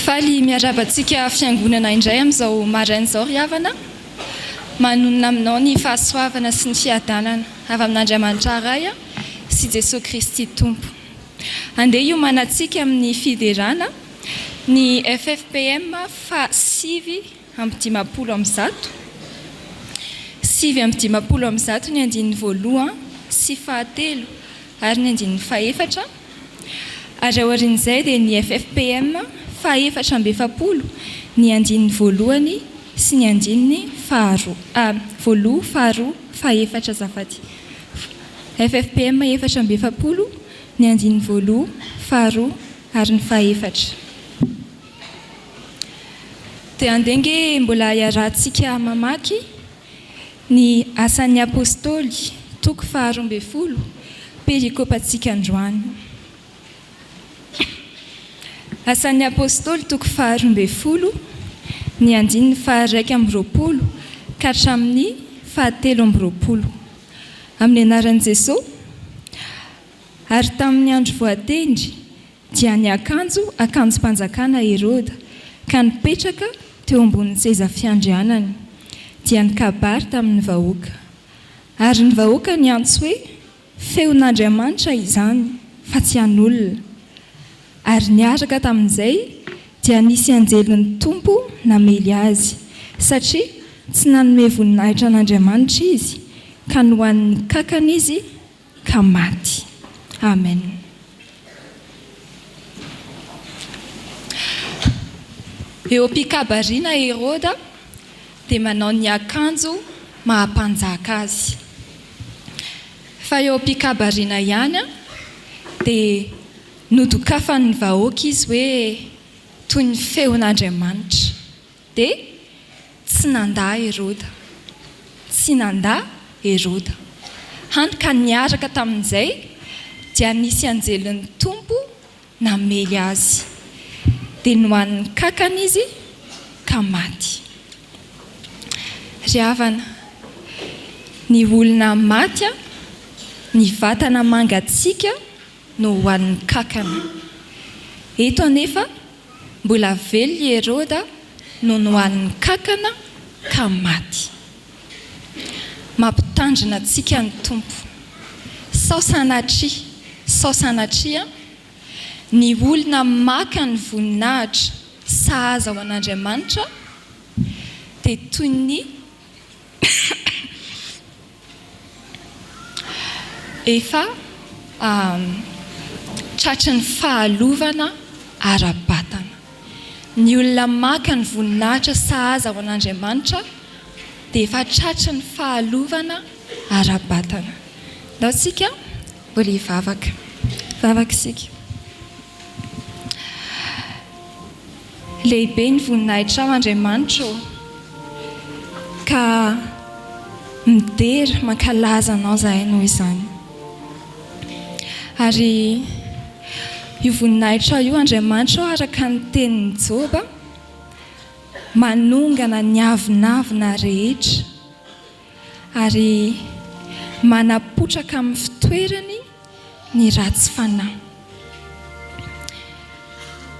Faly miarahaba antsika fiangonana indray amin'izao maraina izao ry havana. Manonona aminao ny fahasoavana sy ny fiadanana avy amin'Andriamanitra Ray sy Jesoa Kristy Tompo. Andeha hiomanantsika amin'ny fiderana ny ffpm faha 159. 159 ny andininy voalohany sy fahatelo ary ny andininy fahefatra. Ary aorian'izay dia ny ffpm faha 44 ny andininy voalohany sy ny andininy faharoa, ah, voaloha, faharoa, fahefatra azafady. Ffpm 44 ny andininy voaloha, faharoa ary ny fahefatra. Dia andeha ange mbola hiarahantsika mamaky ny Asan'ny Apostoly, toko faha 12, perikopantsika androany. Asan'ny Apostoly, toko faha 12, ny andininy faha-21 ka hatramin'ny faha-23. Amin'ny anaran'i Jesoa, Ary tamin'ny andro voatendry, dia niakanjo akanjom-panjakana Heroda, ka nipetraka teo ambonin'ny seza fiandrianany, dia nikabary tamin'ny vahoaka. Ary ny vahoaka niantso hoe, Feon'Andriamanitra izany, fa tsy an'olona. Ary niaraka tamin'izay dia nisy anjelin'ny Tompo namely azy, satria tsy nanome voninahitra an'Andriamanitra izy, ka nohanin'ny kankana izy ka maty. Amen. Eo am-pikabariana Heroda dia manao ny akanjo maha-mpanjaka azy. Fa eo am-pikabariana ihany dia nodokafan'ny vahoaka izy hoe toy ny feon'Andriamanitra. Dia tsy nandà Heroda. Tsy nandà Heroda. Hany ka niaraka tamin'izay dia nisy anjelin'ny Tompo namely azy. Dia nohanin'ny kankana izy ka maty. Ry havana, ny olona maty, ny vatana mangatsiaka no hohanin'ny kankana. Eto anefa Mbola velona i Heroda no nohanin'ny kankana ka maty. Mampitandrina antsika ny Tompo. Sao sanatria, sao sanatria, ny olona maka ny voninahitra sahaza ho an'Andriamanitra dia toy ny Efa tratry ny fahalovana ara-batana. Ny olona maka ny voninahitra sahaza ho an'Andriamanitra dia efa tratry ny fahalovana ara-batana. Ndao tsika mbola hivavaka. Hivavaka isika. Lehibe ny voninahitrao Andriamanitra ô, ka midera, mankalaza Anao izahay noho izany. Ary io voninahitrao io Andriamanitra ô, araka ny tenin'i Joba, manongana ny avonavona rehetra ary manapotraka amin'ny fitoerany ny ratsy fanahy.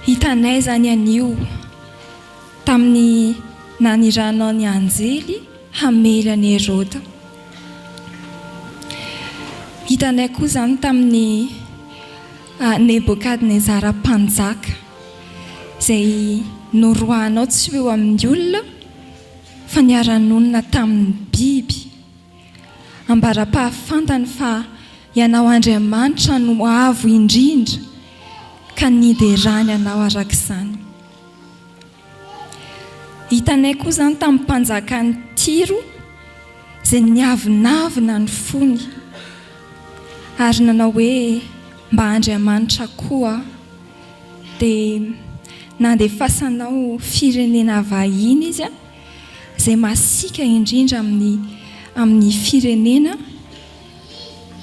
Hitanay izany anio tamin'ny nanirahanao ny anjely hamely an'i Heroda. Hitanay koa izany tamin'i Nebokadnezara mpanjaka izay noroahanao tsy ho eo amin'ny olona fa niara-nonina tamin'ny biby. Ambara-pahafantany fa Ianao Andriamanitra no Avo Indrindra, ka niderany Anao araka izany. Hitanay koa izany tamin'ny mpanjakan'i Tyro, izay niavonavona ny fony, ary nanao hoe, Mba Andriamanitra koa aho. Dia nandefasanao firenena vahiny izy, izay masiaka indrindra amin'ny amin'ny firenena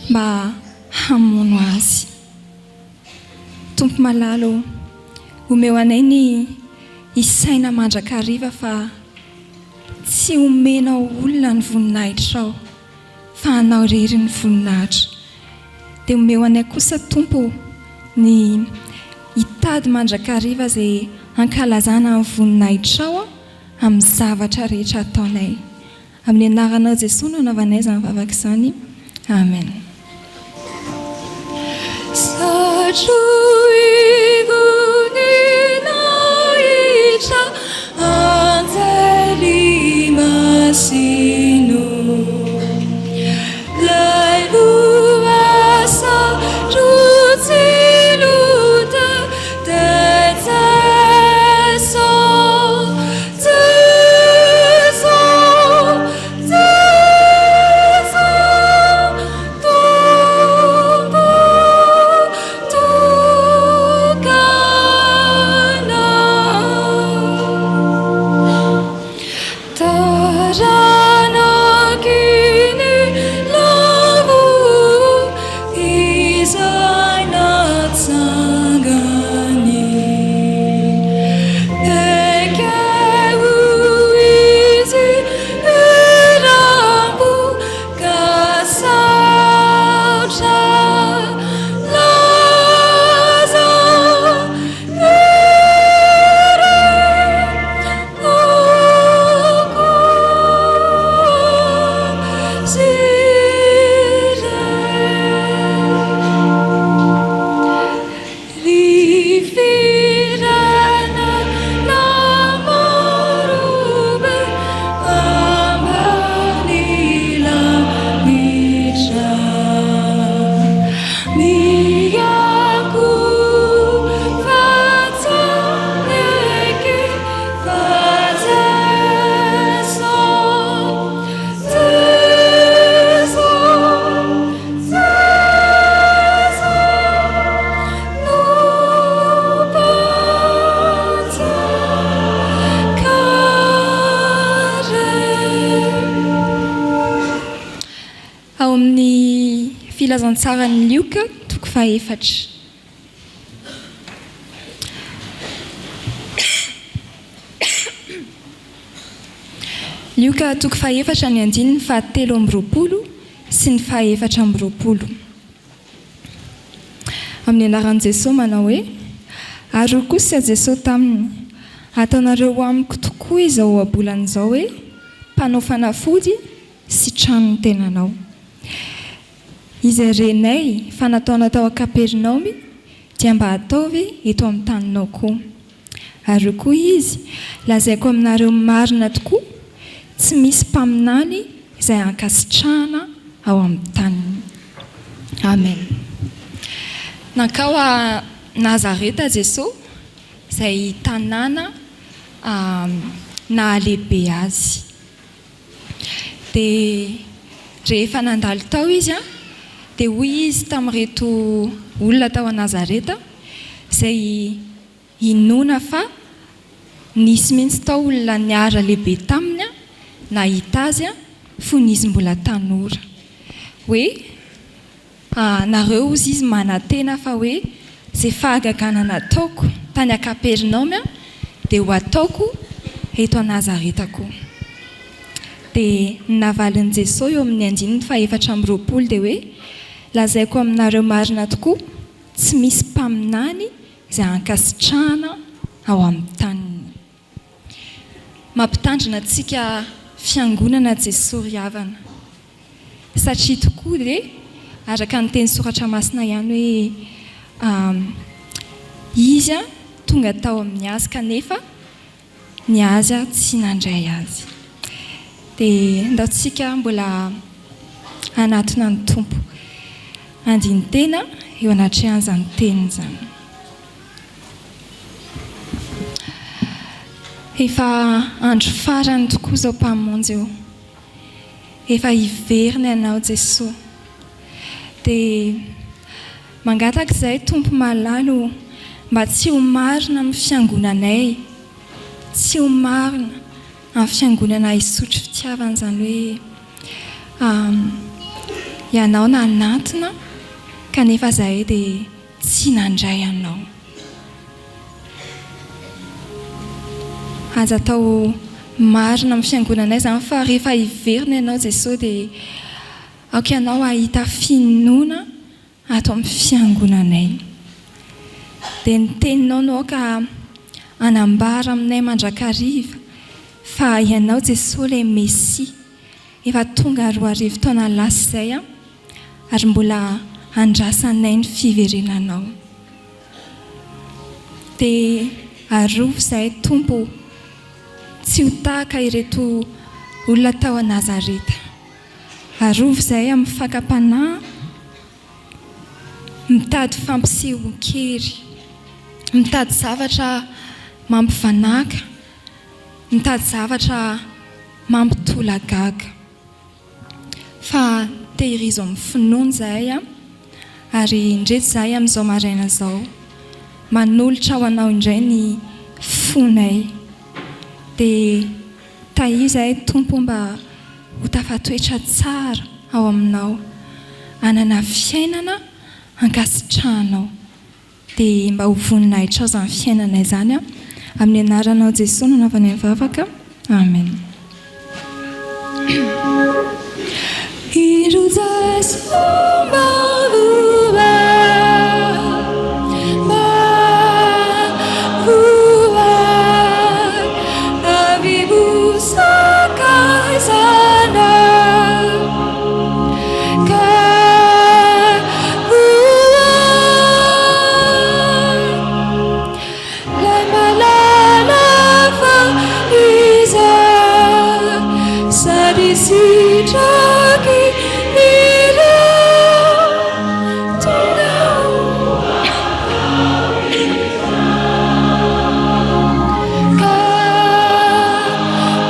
mba hamono azy. Tompo malala ô, omeo anay ny hisaina mandrakariva fa tsy omenao olona ny voninahitrao fa anao irery ny voninahitra. Dia omeo anay kosa Tompo ô ny hitady mandrakariva izay. hankalazana ny voninahitrao amin'ny zavatra rehetra ataonay. Amin'ny anaranao Jesoa no anaovanay izany vavaka izany. Amen. Satroy voninahitra anjely masino Lay lohasaha rotsilotra Jeso Jeso Jeso Tompo tokana. Taranaky ny lavo izay natsangany. Ekeo izy eram-po ka saotra laza hery. Ao amin'ny Filazantsaran'i Lioka, toko fahefatra. Lioka toko fahefatra ny andininy fahatelo amby 20 sy ny faha-24. Amin'ny anaran'i Jesoa manao hoe, Ary hoy kosa Jesoa taminy, Ataonareo amiko tokoa izao ohabolana izao hoe, Mpanao fanafody sitrano ny tenanao. Izay renay fa nataonao tao Kapernaomy dia mba ataovy eto amin'ny taninao koa. Ary hoy koa izy, Lazaiko aminareo marina tokoa, tsy misy mpaminany izay ankasitrahana ao amin'ny taniny. Amen. Nankao a Nazareta Jesoa, izay tanàna nahalehibe azy. Dia rehefa nandalo tao izy, dia hoy izy tamin'ireto olona tao Nazareta, izay inoana fa nisy mihitsy tao olona niara-lehibe taminy nahita azy fony izy mbola tanora, hoe, Nareo hozy izy manantena fa hoe ze fahagagana nataoko tany a Kapernaomy dia ho ataoko eto a Nazareta koa. Dia ny navalin'i Jesoa eo amin'ny andininy faha-24 dia hoe, Lazaiko aminareo marina tokoa, tsy misy mpaminany izay ankasitrahana ao amin'ny taniny. Mampitandrina antsika fiangonana Jesoa ry havana. Satria tokoa dia araka ny teny soratra masina ihany hoe Izy tonga tao amin'ny azy kanefa ny azy tsy nandray azy. Dia ndao tsika mbola hanatona ny Tompo. Handini-tena eo anatrehan'izany teny izany. Efa andro farany tokoa izao Mpamonjy o. Efa hiverina Ianao Jesoa. Dia mangataka izahay Tompo malala o, mba tsy ho marina amin'ny fiangonanay, tsy ho marina amin'ny fiangonana hisotro fitiavana izany hoe Ianao nanantona kanefa izahay dia tsy nandray Anao. Aza atao marina amin'ny fiangonanay izany fa rehefa hiverina Ianao Jesoa dia aoka Ianao hahita finoana ato amin'ny fiangonanay. Dia ny teninao no aoka. hanambara aminay mandrakariva fa Ianao Jesoa ilay Mesia efa tonga 2000 taona lasa izay ary mbola andrasanay ny fiverenanao. Dia arovy izahay Tompo o, tsy ho tahaka ireto olona tao Nazareta. Arovy izahay amin'ny fakam-panahy mitady fampisehoan-kery, mitady zavatra mampivanàka, mitady zavatra mampitolagaga. Fa tehirizo amin'ny finoana izahay ary indreto izahay amin'izao maraina izao manolotra ho Anao indray ny fonay. Dia tahio izahay Tompo mba ho tafatoetra tsara ao Aminao, hanana fiainana ankasitrahanao. Dia mba ho voninahitrao izany fiainanay izany an. Amin'ny anaranao Jesoa no anaovanay ny vavaka. Amen. Indro Jesoa mba voa, mba voa, avy ho sakaizanao. Ka voa, Lay mahalala fa iza sady sitraky ny rà tonga ho Ka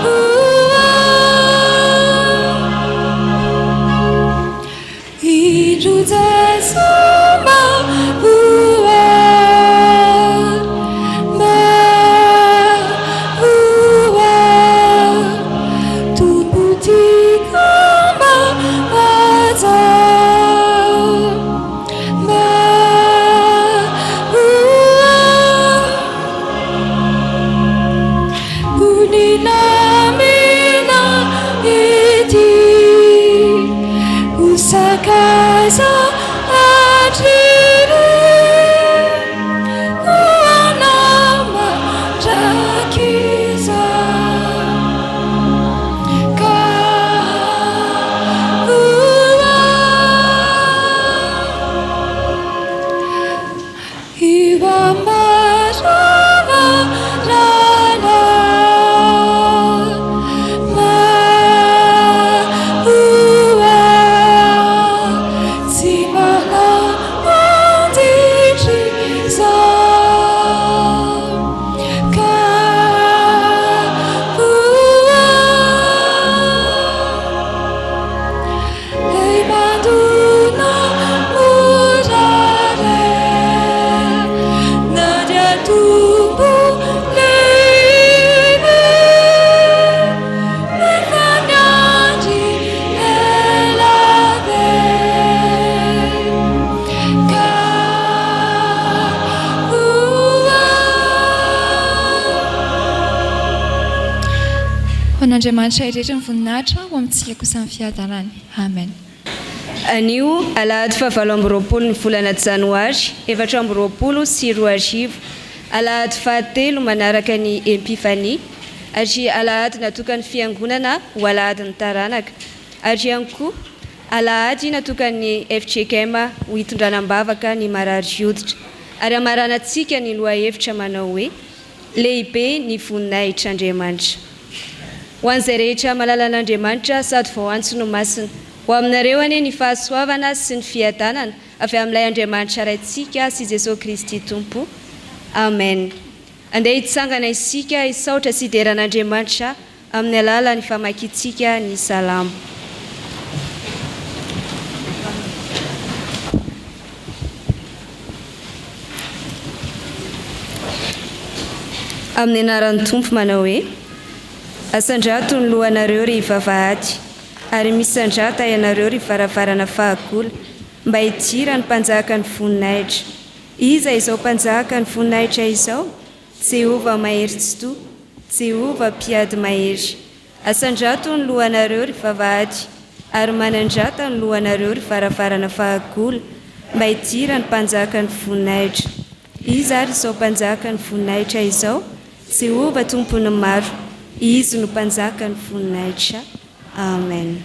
voa. Indro Jesoa mavoa, mavoa, Tompo tiako mba haja, mavoa. Honina mena ety ho sakaiza hatrizay ho anao mandrakizay ka ho Io ambaravarana mahoa tsy manam-panditry izao ka voa. Lay mandona mora re na dia tompo lehibe efa niandry ela be ka ho Ho an'Andriamanitra irery ny voninahitra, ho amintsika kosa ny fiadanany. Amen. Anio, alahady fahavalo amby roapolo ny volana janoary 2024, alahady fahatelo manaraka ny Epifania, ary alahady natokan'ny Fiangonana ho alahadin'ny taranaka, ary ihany koa alahady natokan'ny fjkm ho hitondrana am-bavaka ny marary hoditra, ary hamaranantsika ny lohahevitra manao hoe, Lehibe ny voninahitr'Andriamanitra. Ho an'izay rehetra mahalala an'Andriamanitra sady voaantso no masina. Ho aminareo anie ny fahasoavana sy ny fiadanana avy amin'ilay Andriamanitra Raintsika sy Jesoa Kristy Tompo. Amen. Andeha hitsangana isika hisaotra sy hidera an'Andriamanitra amin'ny alalan'ny famakiantsika ny Salamo. Amin'ny anaran'ny Tompo manao hoe, Asandrato ny lohanareo, ry vavahady, ary misandrata ianareo, ry varavarana fahagola, mba hidiran'ny Mpanjakan'ny voninahitra. Iza izao Mpanjakan'ny voninahitra izao? Jehovah Mahery Tsitoha, Jehovah Mpiady Mahery. Asandrato ny lohanareo, ry vavahady, ary manandrata ny lohanareo, ry varavarana fahagola, mba hidiran'ny Mpanjakan'ny voninahitra. Iza ary izao Mpanjakan'ny voninahitra izao? Jehovah Tompon'ny maro, Izy no Mpanjakan'ny voninahitra. Amen.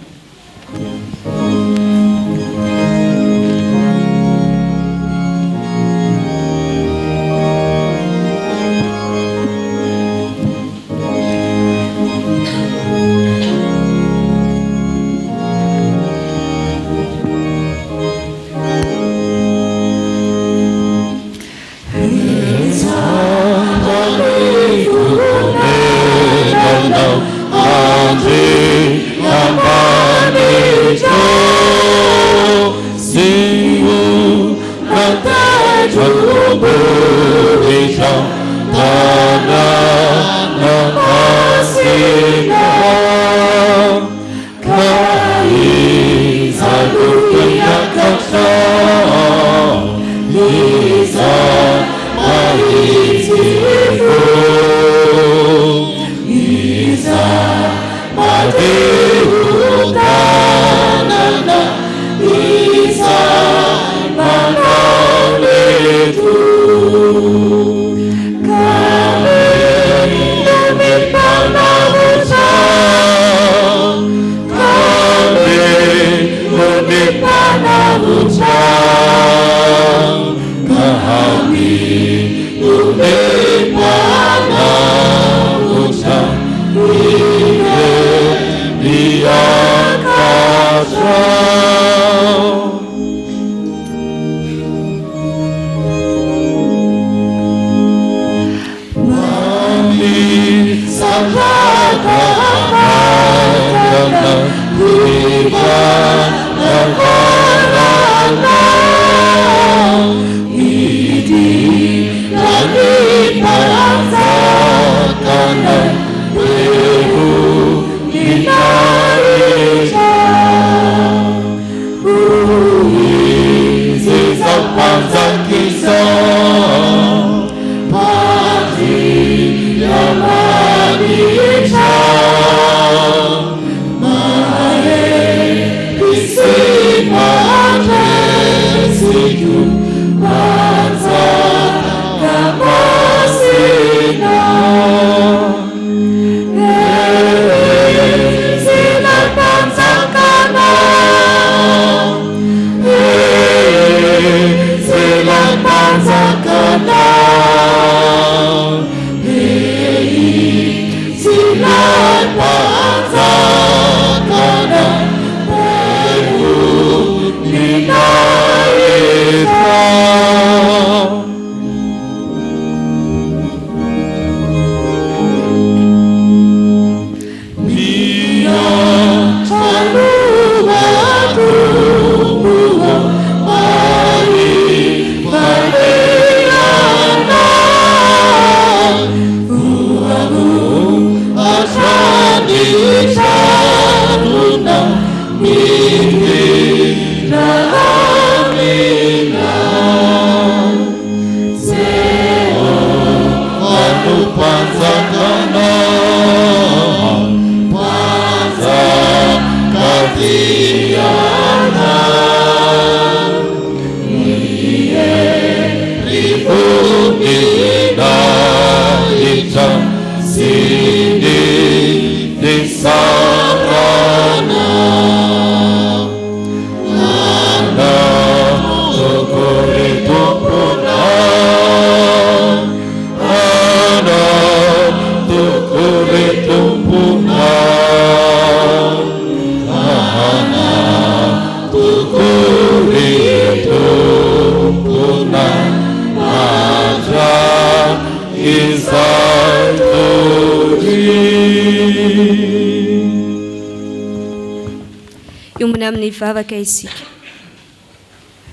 Hiombona amin'ny vavaka isika.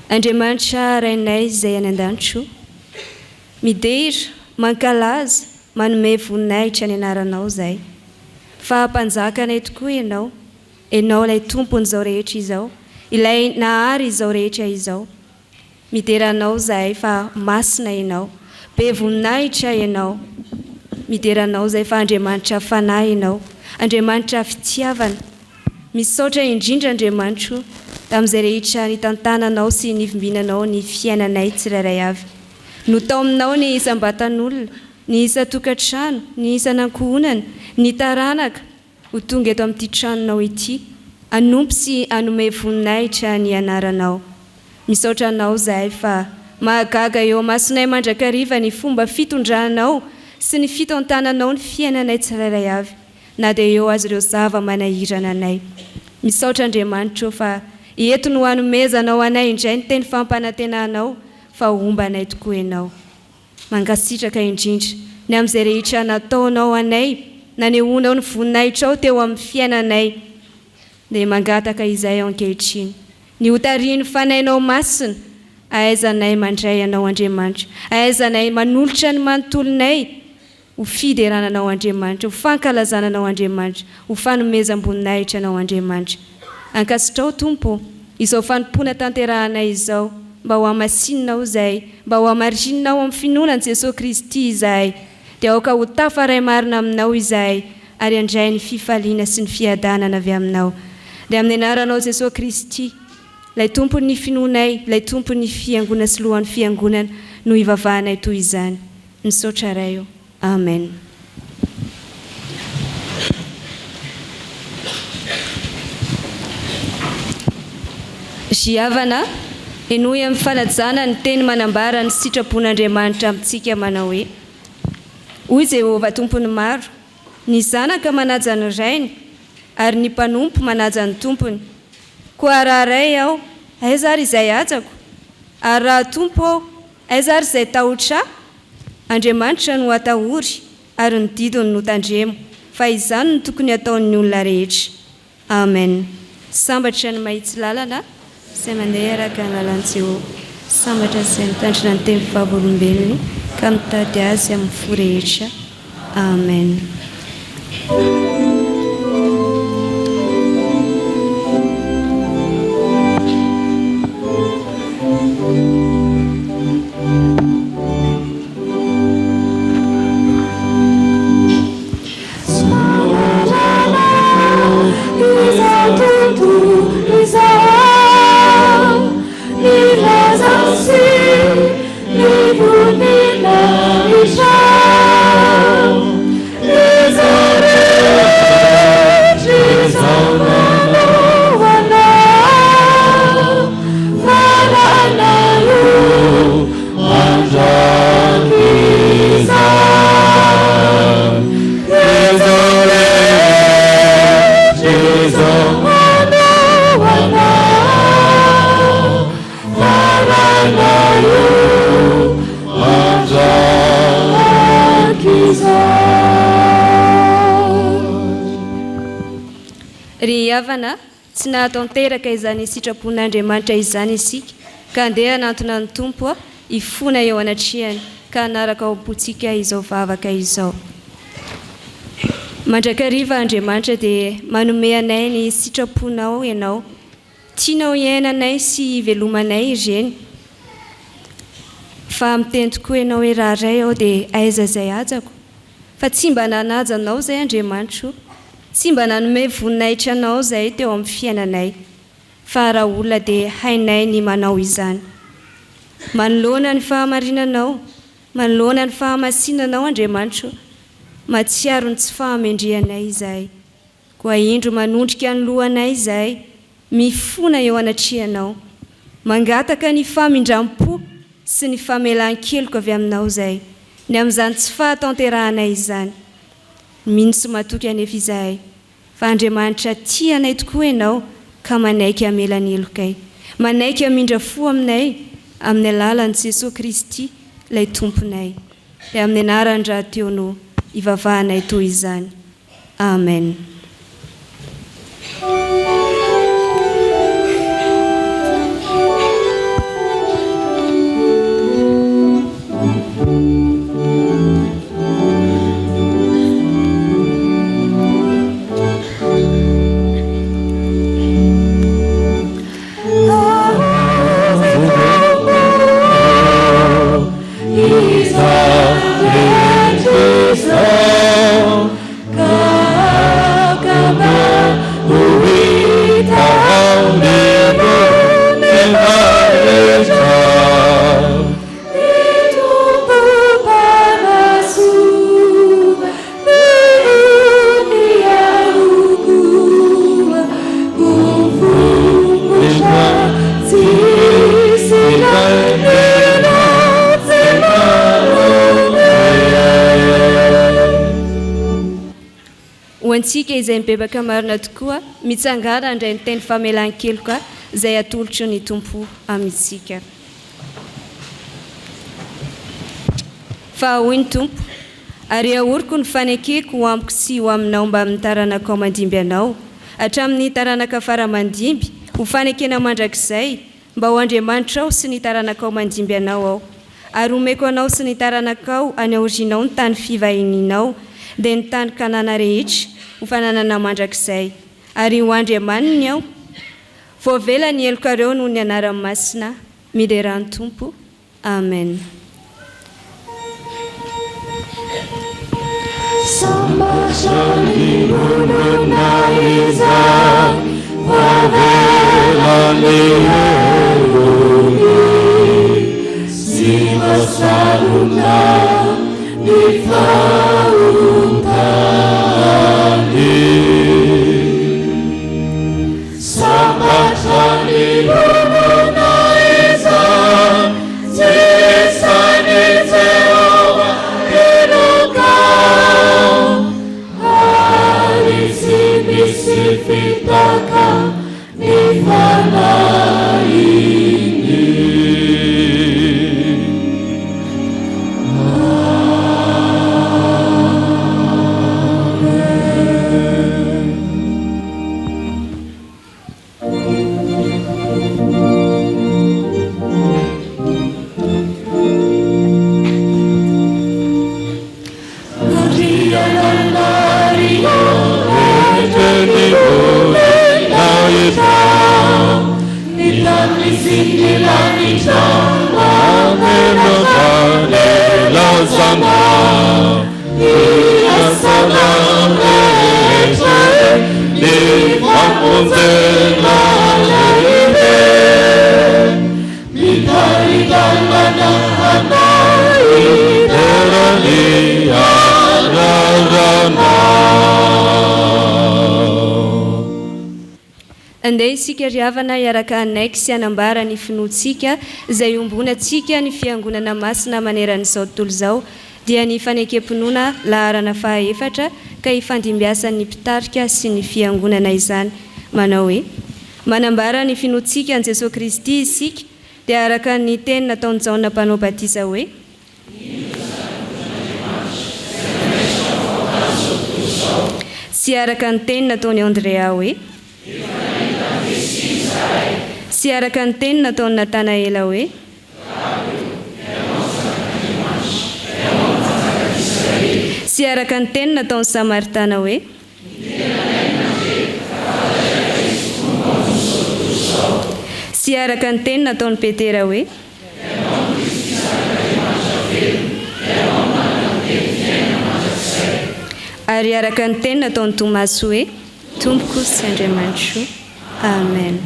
Andriamanitra Rainay izay any an-danitra o, midera, mankalaza, manome voninahitra ny anaranao izahay. Fa Mpanjakanay tokoa Ianao, Ianao ilay Tompon'izao rehetra izao, ilay nahary izao rehetra izao. Midera Anao zahay fa masina Ianao, be voninahitra Ianao. Midera Anao zahay fa Andriamanitra Fanahy Ianao, Andriamanitra fitiavana. Misaotra indrindra Andriamanitro tamin'izay rehetra nitantananao sy nivimbinanao ny fiainanay tsirairay avy. Notaominao ny isam-batan'olona. ny isan-tokantrano, ny isan'ankohonana, ny taranaka, ho tonga eto amin'ity tranonao ity, hanompo sy hanome voninahitra ny anaranao. Misaotra anao izahay fa mahagaga eo amasonay mandrakariva ny fomba fitondranao sy ny fitantananao ny fiainanay tsirairay avy na dia eo aza ireo zava-manahirana anay. Misaotra Andriamanitra ô fa eto no hanomezanao anay indray ny teny fampanantenanao fa homba anay tokoa ianao. Mankasitraka indrindra ny amin'izay rehetra nataonao anay, nanehoanao ny voninahitrao teo amin'ny fiainanay. Dia mangataka izay aho ankehitriny. Ny hotarihin'ny Fanahinao Masina, ahaizanay mandray Anao Andriamanitra, ahaizanay manolotra ny manontolonay ho fiderana Anao Andriamanitra, ho fankalazana Anao Andriamanitra, ho fanomezam-boninahitra Anao Andriamanitra. Ankasitrao Tompo ô, izao fanompoana tanterahanay izao, mba ho hamasininao izahay, mba ho hamarininao amin'ny finoana an'i Jesoa Kristy izahay, dia aoka ho tafaray marina aminao izahay ary handray ny fifaliana sy ny fiadanana avy aminao. Dia amin'ny anaranao Jesoa Kristy, ilay Tompon'ny finoanay, ilay Tompon'ny Fiangona sy Lohan'ny Fiangonana no ivavahanay toy izany. Misaotra Ray o. Amen. Ry havana, henoy amin'ny fanajana ny teny manambara ny sitrapon'Andriamanitra amintsika manao hoe, Hoy Jehovah Tompon'ny maro, Ny zanaka manaja ny rainy, ary ny mpanompo manaja ny tompony. Koa raha ray aho, aiza ary izay hajako? Ary raha tompo aho, aiza ary izay tahotra ahy? Andriamanitra no atahory, ary ny didiny no tandremo, fa izany no tokony hataon'ny olona rehetra. Amen. Sambatra ny mahitsy lalana izay mandeha araka ny lalan'i Jehovah. Sambatra izay mitandrina ny teny vavolombelony ka mitady azy amin'ny fo rehetra. Amen. Ry havana, tsy nahatanteraka izany sitrapon'Andriamanitra izany isika, ka andeha hanantona ny Tompo hifona eo anatrehany ka hanaraka ao am-pontsika izao vavaka izao. Mandrakariva Andriamanitra dia manome anay ny sitraponao Ianao. Tianao hiainanay sy hivelomanay ireny. Fa miteny tokoa Ianao hoe raha Ray aho dia aiza izay hajako? Fa tsy mba nanaja Anao izay Andriamanitro o! Tsy mba nanome voninahitra Anao izay teo amin'ny fiainanay. Fa raha olona dia hainay ny manao izany. Manoloana ny fahamarinanao, manoloana ny fahamasinanao Andriamanitro, mahatsiaro ny tsy fahamendrehanay izahay. Koa indro manondrika ny lohanay izahay, mifona eo anatrehanao. Mangataka ny famindram-po sy ny famelan-keloka avy aminao izahay, ny amin'izany tsy fahatanterahanay izany. Mino sy matoky anefa izahay Fa Andriamanitra tia anay tokoa Ianao ka manaiky hamela ny helokay. Manaiky hamindra fo aminay amin'ny alalan'i Jesoa Kristy ilay Tomponay. Dia amin'ny anarany rahateo no ivavahanay toy izany. Amen. antsika izay mibebaka marina tokoa, mitsangàna handray ny teny famelan-keloka izay atolotry ny Tompo amintsika. Fa hoy ny Tompo, Ary haoriko ny fanekeko ho amiko sy ho aminao mbamin'ny taranakao mandimby anao, hatramin'ny taranaka fara aman-dimby, ho fanekena mandrakizay, mba ho Andriamanitrao sy ny taranakao mandimby anao Aho. Ary homeko anao sy ny taranakao any aorianao ny tany fivahinianao, dia ny tany Kanana rehetra, ho fananana mandrakizay. Ary ho Andriamaniny Aho. Voavela ny helokareo noho ny anarany masina. Miderà ny Tompo. Amen. Sambatra ny olona izay voavela ny helony sy voasarona ny fahotany. Sambatra ny olona izay tsy sain'i Jehovah heloka, ary tsy misy fitaka ny fanahiny. Andeha isika ry havana hiaraka hanaiky sy hanambara ny finoantsika izay iombonantsika ny Fiangonana Masina maneran'izao tontolo izao dia ny fanekem-pinoana laharana faha-efatra ka ifandimbiasan'ny mpitarika sy ny Fiangonana izany manao hoe, Manambara ny finoantsika an'i Jesoa Kristy isika dia araka ny teny nataon'i Jaona Mpanao Batisa hoe, Sy araka ny teny nataon'i Andrea hoe. Sy araka ny teny nataon'i Natanaela hoe. Sy araka ny teny nataon'ny Samaritana hoe. Sy araka ny teny nataon'i Petera hoe. Ary araka ny teny nataon'i Tomasy hoe, Tompoko sy Andriamanitro. Amen.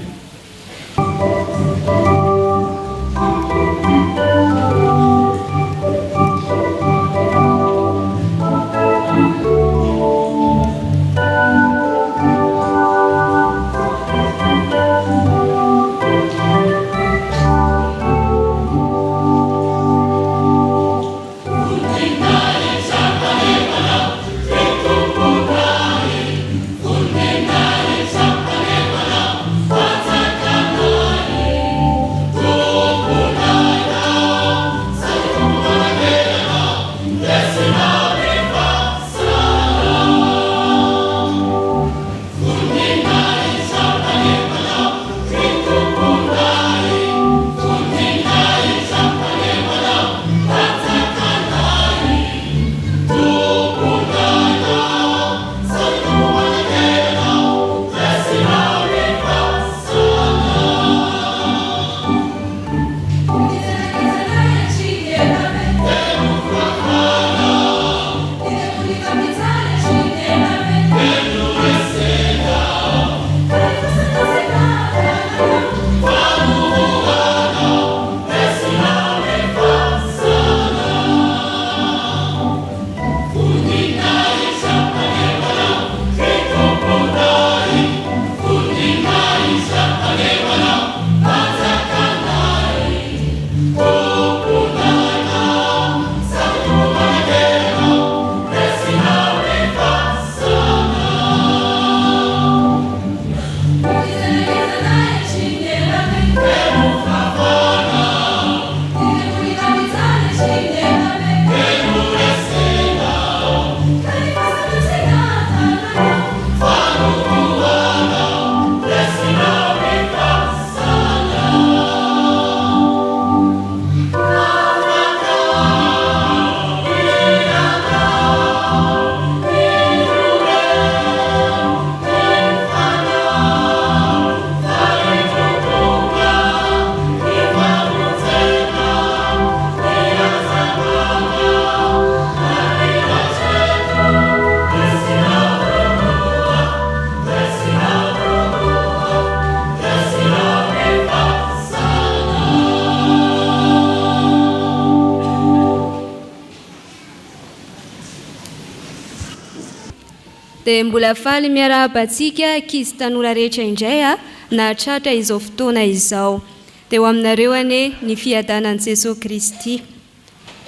Dia mbola faly miarahaba antsika ankizy tanora rehetra indray a, nahatratra izao fotoana izao. Dia ho aminareo anie ny fiadanan'i Jesoa Kristy.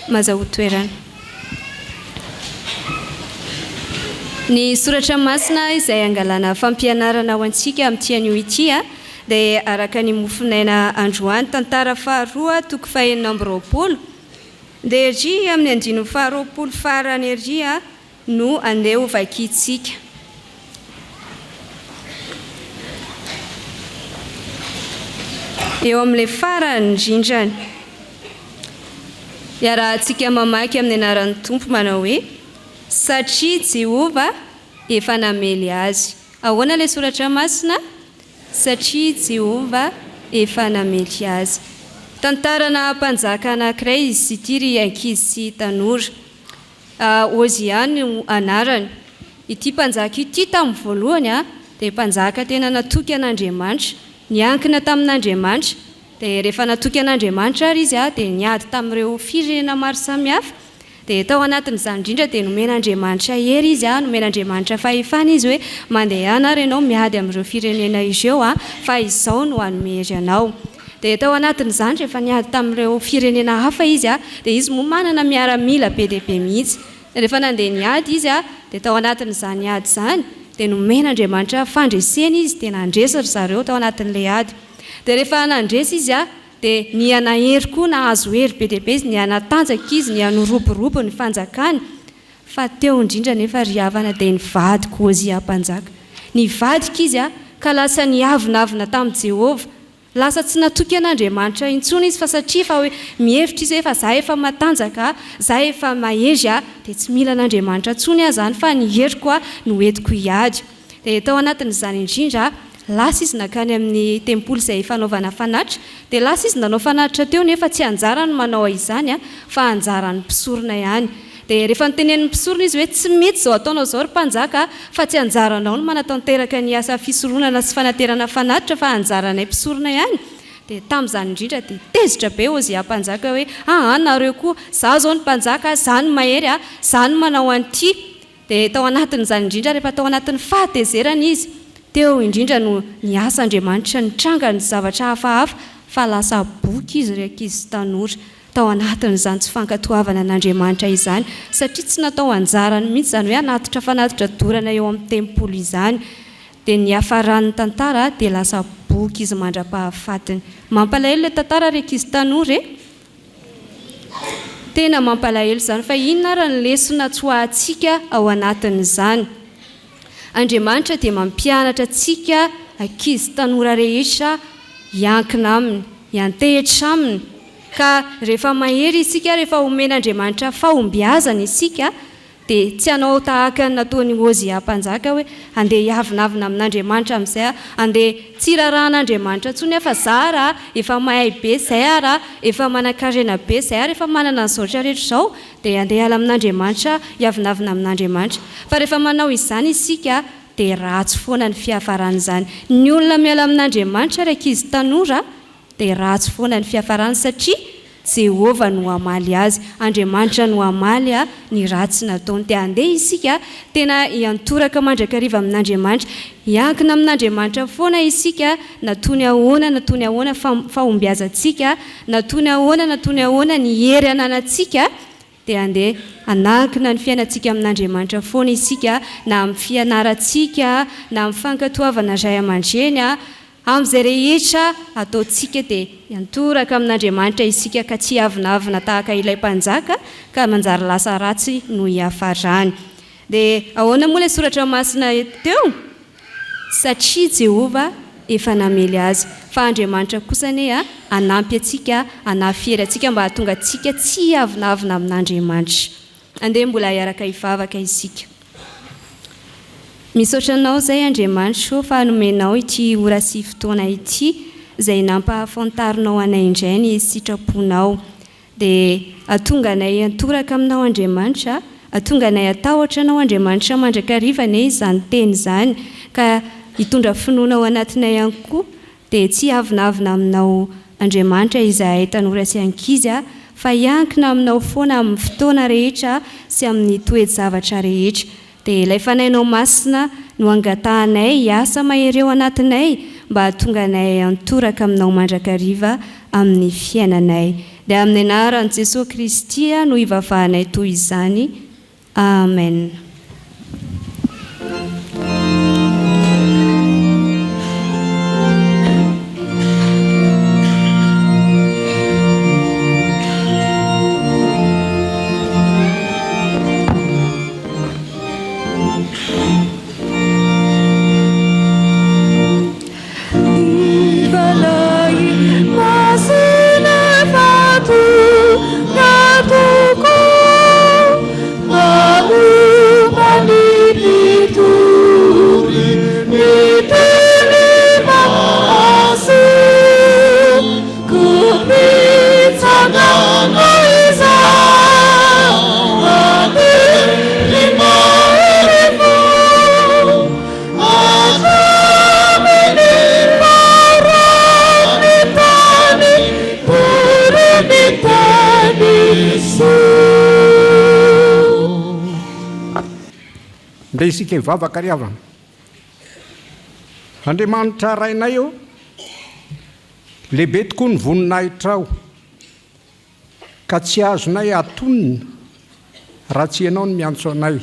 Mazahoa toerana. Ny soratra masina izay angalana fampianarana ho antsika amin'ity anio ity dia araka ny mofonaina androany, tantara faharoa toko fahenina amby 20, dia ery amin'ny andininy faharoapolo farany ery no andeha ho vakintsika. Eo amin'ilay farany indrindrany. Iarahantsika mamaky amin'ny anaran'ny Tompo manao hoe, Satria Jehovah efa namely azy. Ahoana ilay soratra masina? Satria Jehovah efa namely azy. Tantarana mpanjaka anankiray izy ity ry ankizy sy tanora. Ozia no anarany. Ity mpanjaka ity tamin'ny voalohany dia mpanjaka tena natoky an'Andriamanitra, niankina tamin'Andriamanitra. Dia rehefa natoky an'Andriamanitra ary izy dia niady tamin'ireo firenena maro samihafa. Dia tao anatin'izany indrindra dia nomen'Andriamanitra hery izy, nomen'Andriamanitra fahefana izy hoe mandehana ary ianao miady amin'ireo firenena ireo fa izao no hanome hery anao. Dia tao anatin'izany rehefa niady tamin'ireo firenena hafa izy dia izy moa manana miaramila be dia be mihitsy. Rehefa nandeha niady izy dia tao anatin'izany ady izany dia nomen'Andriamanitra fandresena izy dia nandresy ry zareo tao anatin'ilay ady. Dia rehefa nandresy izy dia niha-nahery koa, nahazo hery be dia be izy, niha-natanjaka izy, niha-noroborobo ny fanjakany. Fa teo indrindra anefa ry havana dia nivadika Ozia mpanjaka. Nivadika izy ka lasa niavonavona tamin'i Jehovah. Lasa tsy natoky an'Andriamanitra intsony izy fa satria efa hoe mihevitra izy hoe efa za efa matanjaka, za efa mahery dia tsy mila an'Andriamanitra intsony aho izany fa ny heriko no entiko hiady. Dia tao anatin'izany indrindra, lasa izy nankany amin'ny tempoly izay fanaovana fanatitra, dia lasa izy nanao fanatitra teo nefa tsy anjarany ny manao izany fa anjaran'ny mpisorona ihany. Dia rehefa notenenin'ny mpisorona izy hoe tsy mety izao ataonao izao ry mpanjaka fa tsy anjaranao ny manatanteraka ny asa fisoronana sy fanaterana fanatitra fa anjaranay mpisorona ihany, dia tamin'izany indrindra dia tezitra be Ozia mpanjaka hoe aa nareo koa, izaho izao no mpanjaka, izaho no mahery, izaho no manao an'ity. Dia tao anatin'izany indrindra rehefa tao anatin'ny fahatezerana izy, teo indrindra no niasa Andriamanitra nitranga ny zavatra hafahafa fa lasa boky izy ry ankizy tanora tao anatin'izany tsy fankatoavana an'Andriamanitra izany satria tsy natao anjarany mihitsy izany hoe hanatitra fanatitra dorana eo amin'ny tempoly izany. Dia ny niafaran'ny tantara dia lasa boky izy mandra-pahafatiny. Mampalahelo ilay tantara ry ankizy tanora e! Tena mampalahelo izany fa inona ary ny lesona tsoahantsika ao anatin'izany? Andriamanitra dia mampianatra antsika ankizy tanora rehetra hiankina Aminy, hiantehitra Aminy. Ka rehefa mahery isika, rehefa omen'Andriamanitra fahombiazana isika, Dia tsy hanao tahaka ny nataon'i Ozia mpanjaka hoe, Andeha hiavonavona amin'Andriamanitra amin'izay aho, andeha tsy hiraharahan'Andriamanitra intsony aho, fa izaho raha efa mahay be izay aho, raha efa manankarena be izay aho, rehefa manana an'izao rehetra rehetra izao, dia andeha hiala amin'Andriamanitra aho, hiavonavona amin'Andriamanitra. Fa rehefa manao izany isika, dia ratsy foana ny fiafaran'izany. Ny olona miala amin'Andriamanitra, ry ankizy tanora, dia ratsy foana ny fiafarany satria Jehovah no hamaly azy, Andriamanitra no hamaly ny ratsy nataony. Dia andeha isika tena hiantoraka mandrakariva amin'Andriamanitra, hiankina amin'Andriamanitra foana isika na toy ny ahoana na toy ny ahoana fahombiazantsika, na toy ny ahoana na toy ny ahoana ny hery ananantsika, dia andeha hanankina ny fiainantsika amin'Andriamanitra foana isika na amin'ny fianarantsika na amin'ny fankatoavana ray aman-dreny, Amin'izay rehetra ataontsika dia hiantoraka amin'Andriamanitra isika ka tsy hiavonavona tahaka ilay mpanjaka ka manjary lasa ratsy no hiafarany. Dia ahoana moa ilay soratra masina teo? Satria Jehovah efa namely azy. Fa Andriamanitra kosa anie hanampy antsika, hanafy hery antsika mba hahatonga antsika tsy hiavonavona amin'Andriamanitra. Andeha mbola hiaraka hivavaka isika. Misaotra Anao izay Andriamanitro fa nomenao ity ora sy fotoana ity izay nampahafantarinao anay indray ny sitraponao. Dia hatonga anay hiantoraka Aminao Andriamanitra, hatonga anay hatahotra Anao Andriamanitra mandrakariva anie izany teny izany ka hitondra finoana ao anatinay ihany koa Dia tsy hiavonavona aminao Andriamanitra izahay tanora sy ankizy a, fa hiankina aminao foana amin'ny fotoana rehetra sy amin'ny toe-javatra rehetra. Dia ilay Fanahinao Masina no angatahanay hiasa mahery ao anatinay mba hahatonga anay hantoraka aminao mandrakariva amin'ny fiainanay. Dia amin'ny anaran'i Jesoa Kristy no ivavahanay toy izany. Amen. Ny Fanahy Masina efa tonga tokoa Manompa ny mpitory ny teny mahasoa Koa mitsangana izaho Ry mahery fo Hatramin'ny faran'ny tany Tory ny teny soa. Ndeha isika hivavaka ry havana. Andriamanitra Rainay ô, lehibe tokoa ny voninahitrao, ka tsy azonay atonina raha tsy Ianao no miantso anay.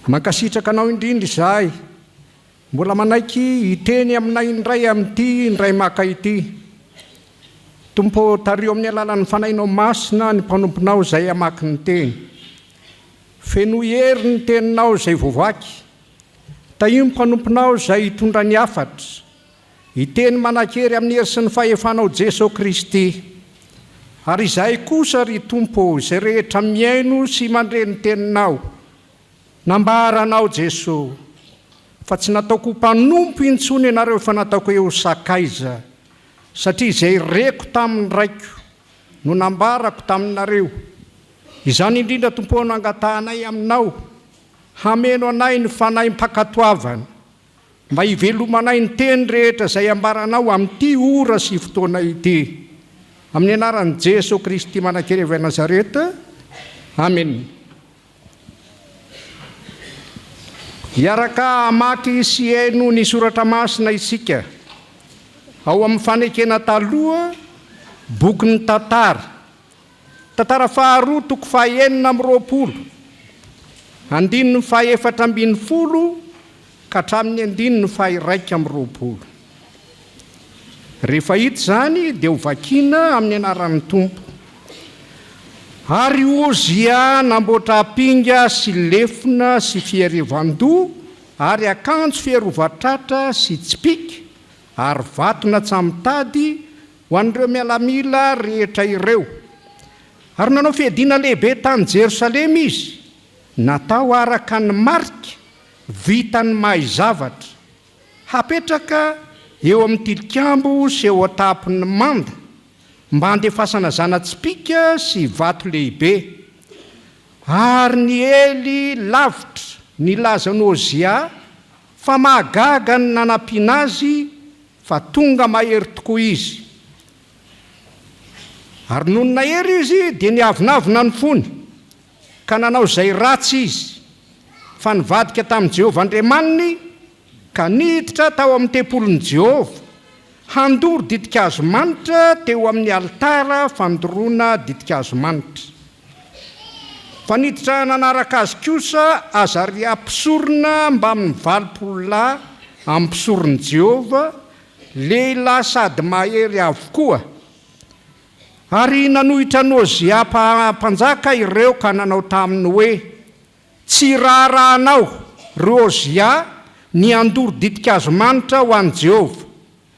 Mankasitraka Anao indrindra izahay, mbola manaiky hiteny aminay indray amin'ity indray maka ity. Tompo ô, tariho amin'ny alalan'ny Fanahinao Masina ny mpanomponao izay hamaky ny Teny. Fenoy hery ny Teninao izay voavaky. Tahio ny mpanomponao izay hitondra ny hafatra. Hiteny manan-kery amin'ny hery sy ny fahefanao Jeso Kristy. Ary izahay kosa, ry Tompo ô, izay rehetra mihaino sy mandre ny Teninao, nambaranao Jeso, fa tsy nataoko ho mpanompo intsony ianareo fa nataoko hoe ho sakaiza, satria izay reko tamin'ny Raiko no nambarako taminareo. Izany indrindra, Tompo ô, no angatahanay Aminao, hameno anay ny fanahim-pankatoavana. Mba hivelomanay ny teny rehetra izay ambaranao amin'ity ora sy fotoana ity. Amin'ny anaran'i Jeso Kristy manan-kery avy any Nazareta. Amena. Hiaraka hamaky sy hihaino ny soratra masina isika ao amin'ny Fanekena Taloha, bokin'ny Tantara. Tantara faharoa toko faha 26, andininy faha 14 ka hatramin'ny andininy faha 21. Rehefa hita izany dia ho vakiana amin'ny anaran'ny Tompo. Ary Ozia namboatra ampinga sy lefona sy fiarevan-doha ary akanjo fiarovan-tratra sy tsipìka ary vato natsamitady Ho an'ireo mialamila rehetra ireo. Ary nanao fiadiana lehibe tany Jerosalema izy, natao araka ny marika vitan'ny mahay zavatra, hapetraka eo amin'ny tilikambo sy eo an-tampon'ny manda, mba handefasana zana-tsipìka sy vato lehibe. Ary niely lavitra nilaza an'i Ozia fa mahagaga ny nanampiana azy Fa tonga mahery tokoa izy. Ary nony nahery izy, dia niavonavona ny fony, ka nanao izay ratsy izy, fa nivadika tamin'i Jehovah Andriamaniny, ka niditra tao amin'ny tempolin'i Jehovah, handoro ditin-kazo manitra teo amin'ny alitara fandoroana ditin-kazo manitra. Fa niditra nanaraka azy kosa Azaria mpisorona mbamin'ny 80 lahy amin'ny mpisoron'i Jehovah, lehilahy sady mahery avokoa. Ary nanohitra an'i Ozia mpanjaka ireo ka nanao taminy hoe, Tsy raharahanao, ry Ozia, ny handoro ditin-kazo manitra ho an'i Jehovah.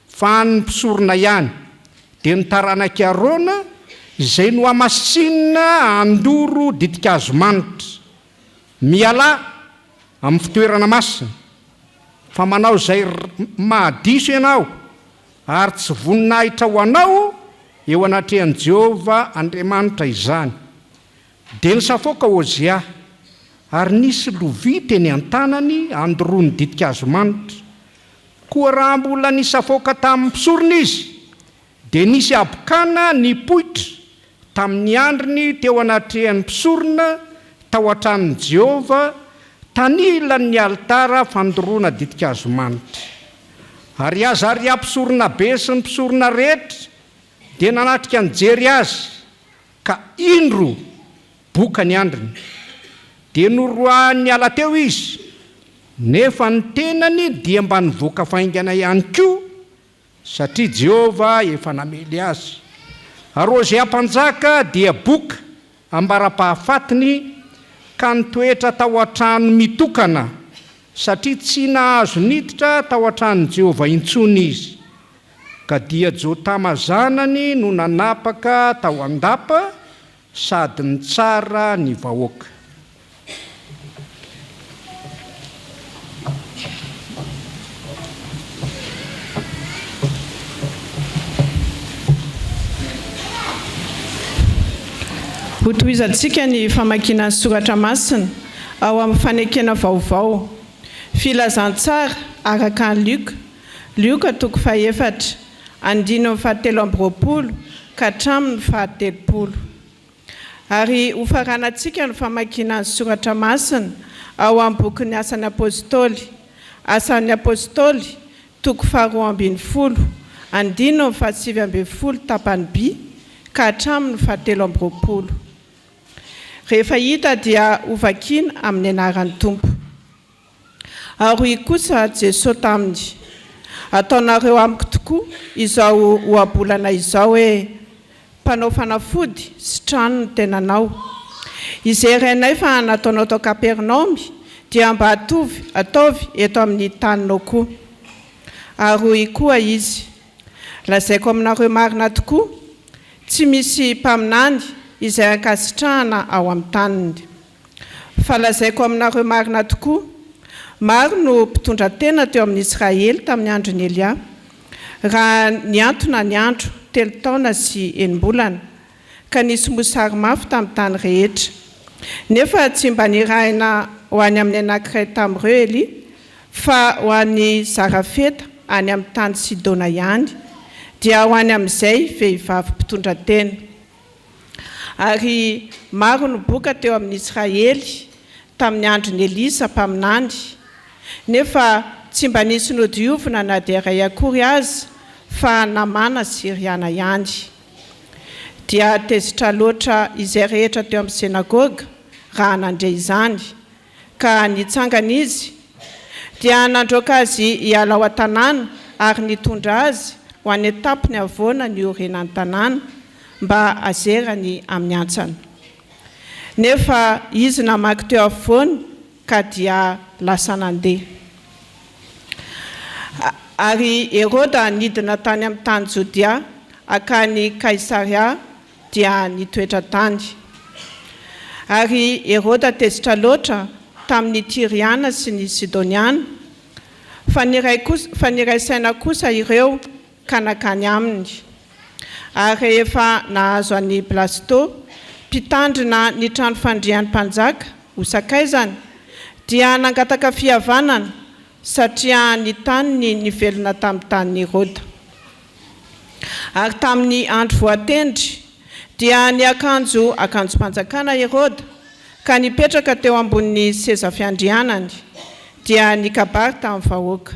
Fa an'ny mpisorona ihany, dia ny taranak'i Arona, izay nohamasinina handoro ditin-kazo manitra. Mialà amin'ny fitoerana masina, fa manao izay mahadiso ianao, ary tsy voninahitra ho anao eo anatrehan'i Jehovah Andriamanitra izany. Dia nisafoaka Ozia, ary nisy lovia teny an-tanany handoroany ditin-kazo manitra. Koa raha mbola nisafoaka tamin'ny mpisorona izy, dia nisy habokana nipoitra tamin'ny andriny teo anatrehan'ny mpisorona tao an-tranon'i Jehovah. tanilan'ny alitara fandoroana ditin-kazo manitra. Ary Azaria mpisoronabe sy ny mpisorona rehetra dia nanatrika nijery azy, ka indro boka ny andriny. Dia noroahiny niala teo izy, nefa ny tenany dia mba nivoaka faingana ihany koa, satria Jehovah efa namely azy. Ary Hosea mpanjaka dia boka ambara-pahafatiny ka nitoetra tao an-trano mitokana, satria tsy nahazo niditra tao an-tranon'i Jehovah intsony izy. Ka dia Jotama zanany no nanapaka tao an-dapa sady nitsara ny vahoaka. Hotohizantsika ny famakiana ny soratra masina ao amin'ny Fanekena Vaovao, Filazantsara araka an'i Lioka, Lioka toko fahefatra, andininy fahatelo amby roapolo ka hatramin'ny fahatelopolo. Ary hofaranantsika ny famakiana ny soratra masina ao amin'ny bokin'ny Asan'ny Apostoly, Asan'ny Apostoly, toko faharoa ambin'ny folo, andininy fahasivy ambin'ny folo tapany B ka hatramin'ny fahatelo amby roapolo. Rehefa hita dia hovakiana amin'ny anaran'ny Tompo. Ary hoy kosa Jesoa taminy, Ataonareo amiko tokoa izao ohabolana izao hoe, Mpanao fanafody, sitrano ny tenanao. Izay renay fa nataonao tao Kapernaomy dia mba atovy, ataovy, eto amin'ny taninao koa. Ary hoy koa Izy, Lazaiko aminareo marina tokoa, tsy misy mpaminany izay ankasitrahana ao amin'ny taniny. Fa lazaiko aminareo marina tokoa, maro no mpitondra tena teo amin'i Israely tamin'ny andron'i Elia, raha nihantona ny andro, telo taona sy enim-bolana, ka nisy mosary mafy tamin'ny tany rehetra. Nefa tsy mba nirahina ho any amin'ny anankiray tamin'ireo Elia, fa ho any Zarafeta any amin'ny tany Sidona ihany, dia ho any amin'izay vehivavy mpitondra tena. Ary maro no boka teo amin'i Israely tamin'ny andron'i Elisa mpaminany, nefa tsy mba nisy nodiovina na dia iray akory aza, fa Namàna Syriana ihany. Dia tezitra loatra izay rehetra teo amin'ny synagoga raha nandre izany, Ka nitsangana izy, dia nandroaka azy hiala ao an-tanàna ary nitondra azy ho any an-tampony havoana niorenan'ny tanàna, mba hazerany amin'ny hantsana. Nefa izy namaky teo afovoany ka dia lasa nandeha. Ary Heroda nidina tany amin'ny tany Jodia hankany Kaisaria dia nitoetra tany. Ary Heroda tezitra loatra tamin' ny Tyriana sy ny Sidoniana, fa niray kosa, fa niray saina kosa ireo ka nankany aminy. Ary rehefa nahazo an' i Blasto, mpitandrina ny trano fandrian' ny mpanjaka, ho sakaizany, dia nangataka fihavanana, satria ny taniny nivelona tamin'ny tanin' i Heroda. Ary tamin'ny andro voatendry, dia niakanjo akanjom-panjakana Heroda, ka nipetraka teo ambonin'ny seza fiandrianany, dia nikabary tamin'ny vahoaka.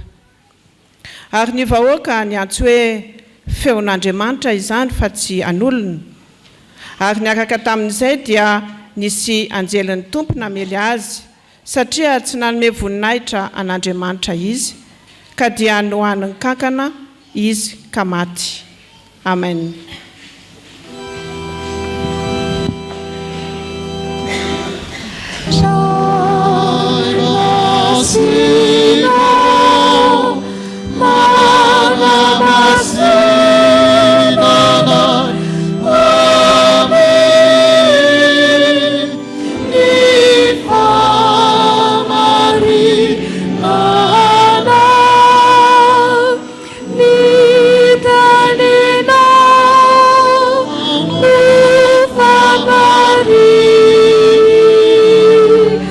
Ary ny vahoaka niantso hoe, Feon'Andriamanitra izany fa tsy an'olona. Ary niaraka tamin'izay dia nisy anjelin'ny Tompo namely azy, Satria tsy nanome voninahitra an'Andriamanitra izy, ka dia nohanin'ny kankana izy ka maty. Amen. Ny fahamarinana, ny teninao no fahamarinana.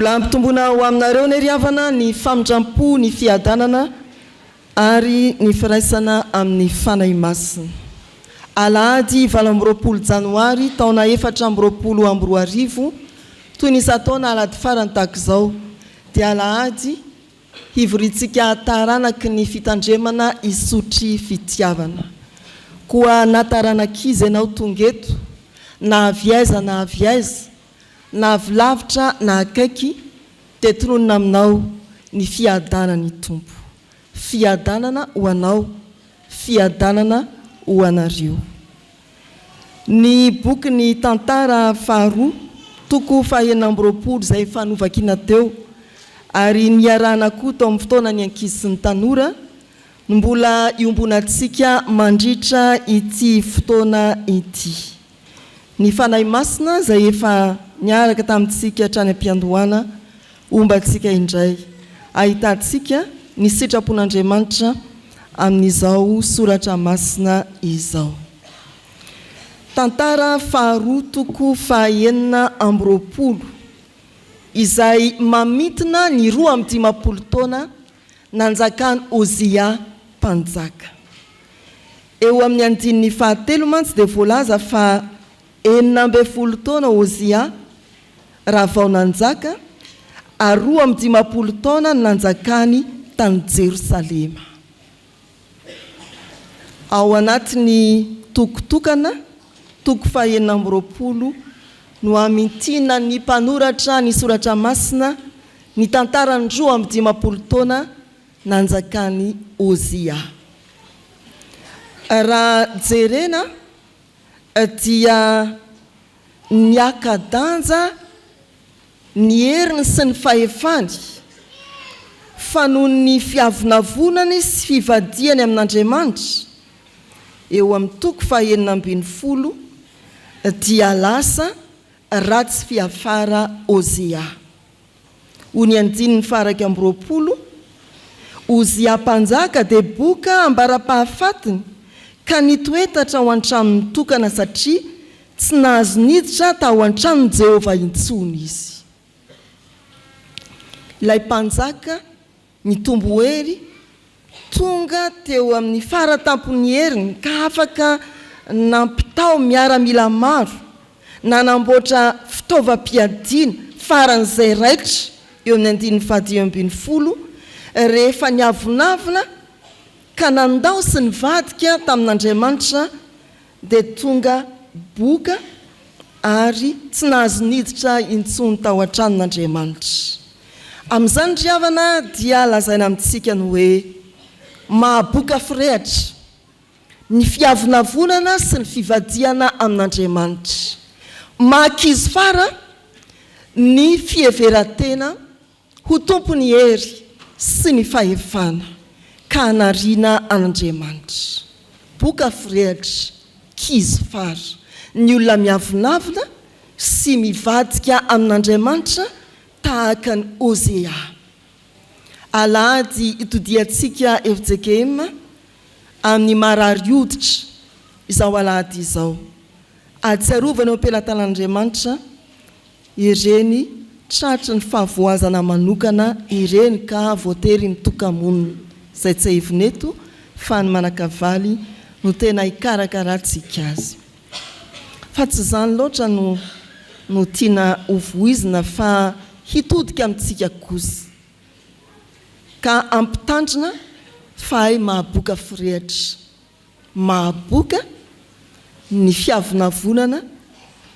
Mbola hampitomboina ho aminareo anie ry havana ny famindram-po, ny fiadanana ary ny firaisana amin'ny Fanahy Masina. Alahady 28 janoary taona 2024, toy ny isan-taona alahady farany tahaka izao, dia alahady hivoriantsika taranaky ny fitandremana Isotry fitiavana. Koa na taranak'iza ianao tonga eto, na avy aiza na avy aiza, na avy lavitra na akaiky, dia tononina aminao ny fiadanan'ny Tompo. Fiadanana ho anao, fiadanana ho anareo. Ny bokin'ny Tantara faharoa, toko faha-26 izay efa novakiana teo ary niarahana koa tao amin'ny fotoanan'ny ankizy sy ny tanora no mbola iombonantsika mandritra ity fotoana ity. Ny Fanahy Masina izay efa niaraka tamintsika hatrany am-piandohana homba antsika indray, ahitantsika ny sitrapon'Andriamanitra amin'izao soratra masina izao. Tantara faharoa toko faha-26 izay mamintina ny 52 taona nanjakan'i Ozia mpanjaka. Eo amin'ny andininy fahatelo mantsy dia voalaza fa 16 taona Ozia raha vao nanjaka ary 52 taona ny nanjakany tany Jerosalema. Ao anatin'ny toko tokana, toko faha-26, no hamintinan'ny mpanoratra ny Soratra Masina ny tantaran'ny 52 taona nanjakan'i Ozia. Raha jerena dia niaka-danja ny heriny sy ny fahefany, fa noho ny fiavonavonany sy fivadihany amin'Andriamanitra, eo amin'ny toko faha-16, dia lasa ratsy fiafara Hosea. Hoy ny andininy faha-21, Ozia mpanjaka dia boka ambara-pahafatiny ka nitoetatra ao an-tranony tokana satria tsy nahazo niditra tao an-tranon'i Jehovah intsony izy. Ilay mpanjaka Nitombo hery, tonga teo amin'ny fara tampon'ny heriny ka afaka nampitao miaramila maro, nanamboatra fitaovam-piadiana faran'izay raitra eo amin'ny andininy fahadimy ambin'ny folo, rehefa niavonavona ka nandao sy nivadika tamin'Andriamanitra dia tonga boka ary tsy nahazo niditra intsony tao an-tranon'Andriamanitra. Amin'izany ry havana dia lazaina amintsika ny hoe mahaboka firehatra ny fiavonavonana sy ny fivadihana amin'Andriamanitra. Mahakizo fara ny fiheveran-tena Ho tompon'ny hery sy ny fahefana ka hanariana an'Andriamanitra. Boka firehatra, kizo fara, ny olona miavonavona sy mivadika amin'Andriamanitra tahaka an'i Hosea. Alahady itodihantsika fjkm amin'ny marary hoditra izao alahady izao. Ahatsiarovana eo am-pelatanan'Andriamanitra ireny tratry ny fahavoazana manokana ireny ka voatery mitoka-monina, izay tsiahivina eto fa ny manan-kavaly no tena hikarakarantsika azy. Fa tsy izany loatra no no tiana hovoizina fa hitodika amintsika kosa ka hampitandrina fa hay mahaboka firehatra. Mahaboka ny fiavonavonana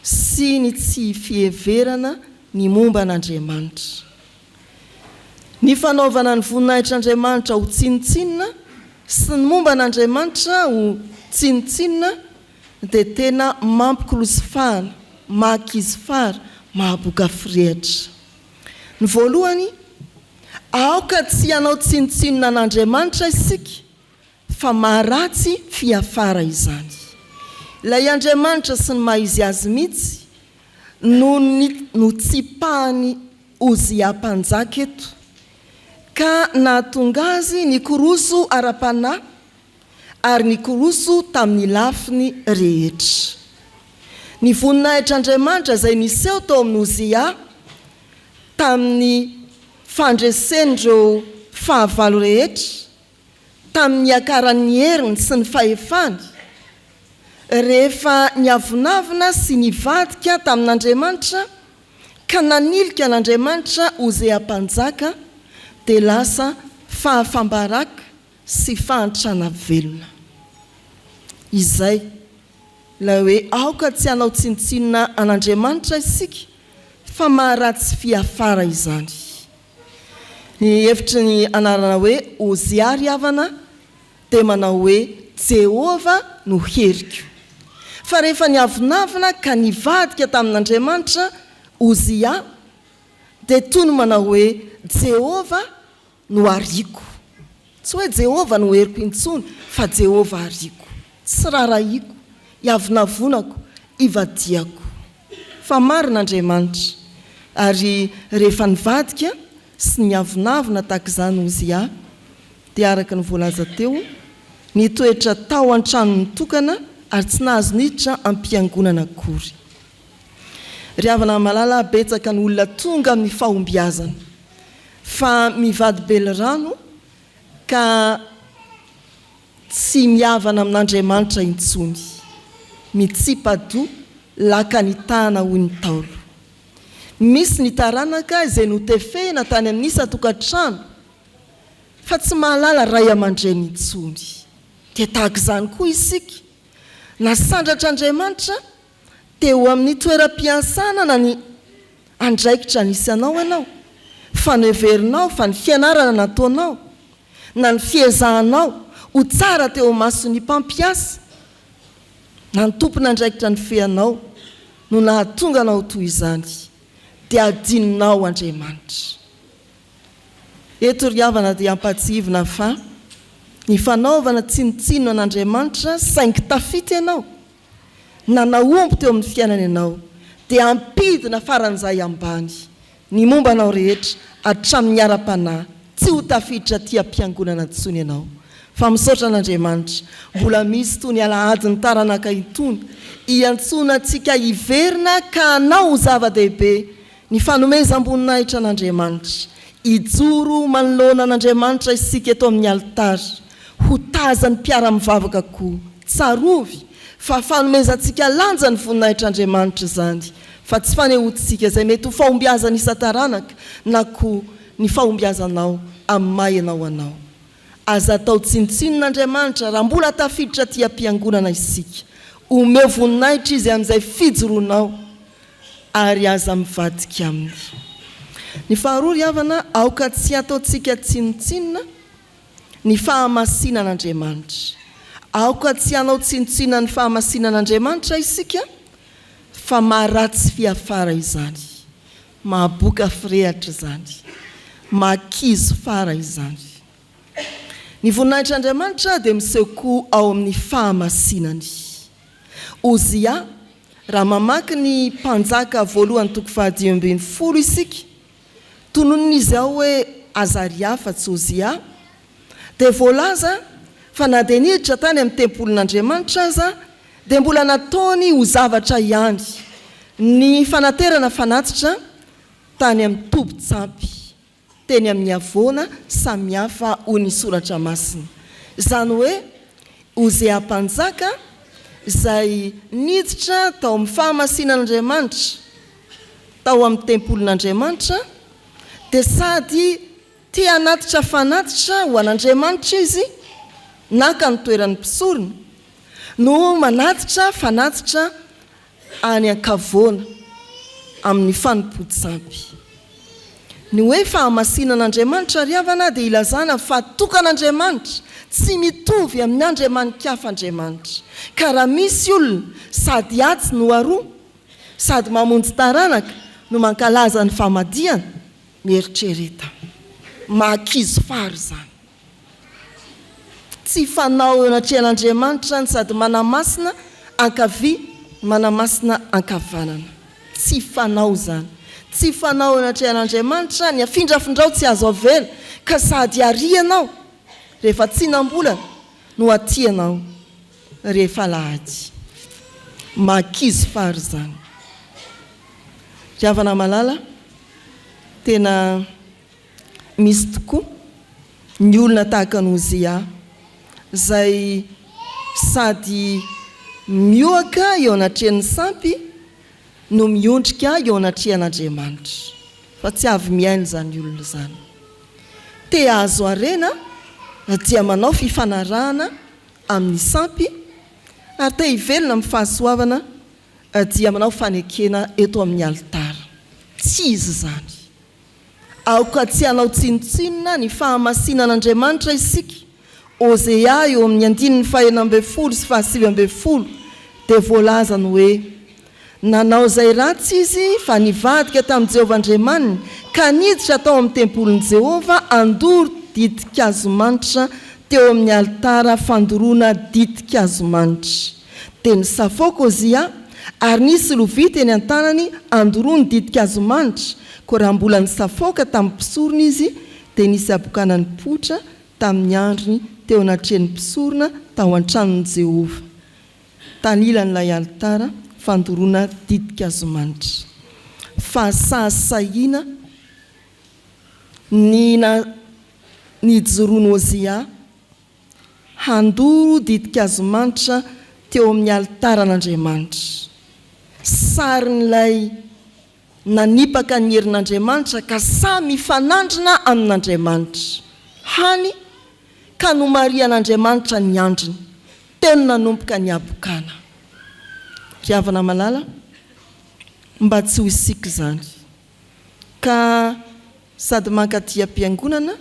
sy ny tsy fiheverana ny momba an'Andriamanitra. Ny fanaovana ny voninahitr'Andriamanitra ho tsinontsinona sy ny momba an'Andriamanitra ho tsinontsinona dia tena mampikolosifahana, mahakizy fara, mahaboka firehatra. Ny voalohany, aoka tsy hanao tsinontsinona an'Andriamanitra isika fa maharatsy fiafara izany. Ilay Andriamanitra sy ny maha-izy azy mihitsy no notsipahan'i Ozia Mpanjaka eto, ka nahatonga azy nikoroso ara-panahy ary nikoroso tamin'ny lafiny rehetra. Ny voninahitr'Andriamanitra izay niseho tao amin'i Ozia. tamin'ny fandresen'ireo fahavalo rehetra, tamin'ny niakaran'ny heriny sy ny fahefany, rehefa niavonavona sy nivadika tamin'Andriamanitra ka nanilika an'Andriamanitra Hosea mpanjaka, dia lasa fahafam-baraka sy fahantrana velona. Izay ilay hoe aoka tsy hanao tsinontsinona an'Andriamanitra isika fa maharatsy fiafara izany. Ny hevitry ny anarana hoe Hosea ry havana dia manao hoe Jehovah no heriko. Fa rehefa niavonavona ka nivadika tamin'Andriamanitra Hosea dia toy ny manao hoe Jehovah no ariko. Tsy hoe Jehovah no heriko intsony, fa Jehovah ariko. Tsy rarahiko, iavonavonako, ivadihako. Fa marina Andriamanitra. Ary rehefa nivadika sy niavonavona tahaka izany Ozia, dia araka ny voalaza teo, nitoetra tao an-tranony tokana ary tsy nahazo niditra am-piangonana akory. Ry havana malala, betsaka ny olona tonga amin'ny fahombiazana. Fa mivadi-belirano ka tsy mihavana amin'Andriamanitra intsony. Mitsipa-doha laka ny tana hoy ny Ntaolo. Misy ny taranaka izay notefena tany amin'ny isan-tokantrano fa tsy mahalala ray aman-dreny intsony. Dia tahaka izany koa isika, nasandratr'Andriamanitra teo amin'ny toeram-piasana na ny andraikitra nisy anao ianao, fa noheverinao fa ny fianarana nataonao na ny fiezahanao ho tsara teo imason'ny mpampiasa na ny tompon'andraikitra nifehy anao no nahatonga anao ho toy izany, dia adinonao Andriamanitra. Eto ry havana dia ampahatsihivina fa ny fanaovana tsinontsinona an'Andriamanitra saingy tafita ianao na nahomby teo amin'ny fiainana ianao dia hampidina faran'izay ambany ny momba anao rehetra hatramin'ny ara-panahy, tsy ho tafiditra aty am-piangonana intsony ianao. Fa misaotra an'Andriamanitra, mbola misy itony alahadin'ny taranaka itony hiantsoana antsika hiverina ka hanao ho zava-dehibe Ny fanomezam-boninahitra an'Andriamanitra. Hijoro manoloana an'Andriamanitra isika eto amin'ny alitara. Ho tazan'ny mpiara-mivavaka koa. Tsarovy fa fanomezantsika lanja ny voninahitr'Andriamanitra izany, fa tsy fanehoantsika izay mety ho fahombiazana isan-taranaka na koa ny fahombiazanao amin'ny maha ianao anao. Aza atao tsinontsinona Andriamanitra raha mbola tafiditra aty am-piangonana isika. Omeo voninahitra Izy amin'izay fijoroanao. ary aza mivadika aminy. Ny faharoa ry havana, aoka tsy hataontsika tsinontsinona ny fahamasinan'Andriamanitra. Aoka tsy hanao tsinontsinona ny fahamasinan'Andriamanitra isika fa maharatsy fiafara izany, mahaboka firehatra izany, mahakizo fara izany. Ny voninahitr'Andriamanitra dia miseho koa ao amin'ny fahamasinany. Ozia Raha mamaky ny Mpanjaka voalohany toko faha-15 isika, tononin'izy ao hoe Azaria fa tsy Ozia, dia voalaza fa na dia niditra tany amin'ny tempolin'Andriamanitra aza dia mbola nataony ho zavatra ihany ny fanaterana fanatitra tany amin'ny tobin-tsampy. teny amin'ny havoana samihafa hoy ny Soratra Masina. Izany hoe Hosea Mpanjaka izay niditra tao amin'ny fahamasinan'Andriamanitra, tao amin'ny tempolin'Andriamanitra, dia sady te hanatitra fanatitra ho an'Andriamanitra izy, naka ny toeran'ny mpisorona, no manatitra fanatitra any an-kavoana amin'ny fanompoan-tsampy. Ny hoe fahamasinan'Andriamanitra ry havana dia ilazana fa tokan'Andriamanitra, tsy mitovy amin'ny andriamani-kafa Andriamanitra. Ka raha misy olona sady atsy no aroa, sady mamonjy taranaka no mankalaza ny famadihana, mieritrereta. Mahakizo fary izany. Tsy fanao eo anatrehan'Andriamanitra ny sady manamasina ankavia manamasina ankavanana. Tsy fanao izany. Tsy fanao eo anatrehan'Andriamanitra ny afindrafindrao tsy azo avela ka sady ary ianao rehefa tsinam-bolana no aty ianao rehefa alahady. Mahakizo fary izany. Ry havana malala. Tena misy tokoa ny olona tahaka an'i Hosea izay sady miohaka eo anatrehan'ny sampy no miondrika eo anatrehan'Andriamanitra. Fa tsy avy mihaino izany olona izany. Te hahazo harena dia manao fifanarahana amin'ny sampy ary te hivelona amin'ny fahasoavana dia manao fanekena eto amin'ny alitara. Tsy izy izany. Aoka tsy hanao tsinontsinona ny fahamasinan'Andriamanitra isika. Hosea eo amin'ny andininy faha-16 sy faha-19 dia voalazany hoe, Nanao izay ratsy izy fa nivadika tamin'i Jehovah Andriamaniny, ka niditra tao amin'ny tempolin'i Jehovah handoro ditin-kazomanitra teo amin'ny alitara fandoroana ditin-kazomanitra. Dia nisafoaka Ozia, ary nisy lovia teny an-tanany handoroany ditin-kazomanitra, koa raha mbola nisafoaka tamin'ny mpisorona izy, dia nisy habokana nipoitra tamin'ny andriny teo anatrehan'ny mpisorona tao an-tranon'i Jehovah, tanilan'ilay alitara fandoroana ditin-kazomanitra. Fahasahisahiana ny nijoroan'i Ozia handoro ditin-kazomanitra teo amin'ny alitaran'Andriamanitra. Sarin'ilay nanipaka ny herin'Andriamanitra ka sahy mifanandrina amin'Andriamanitra. Hany ka nomarihan'Andriamanitra ny andriny. Teo no nanomboka ny habokana. Ry havana malala, mba tsy ho isika izany. Ka sady mankaty am-piangonana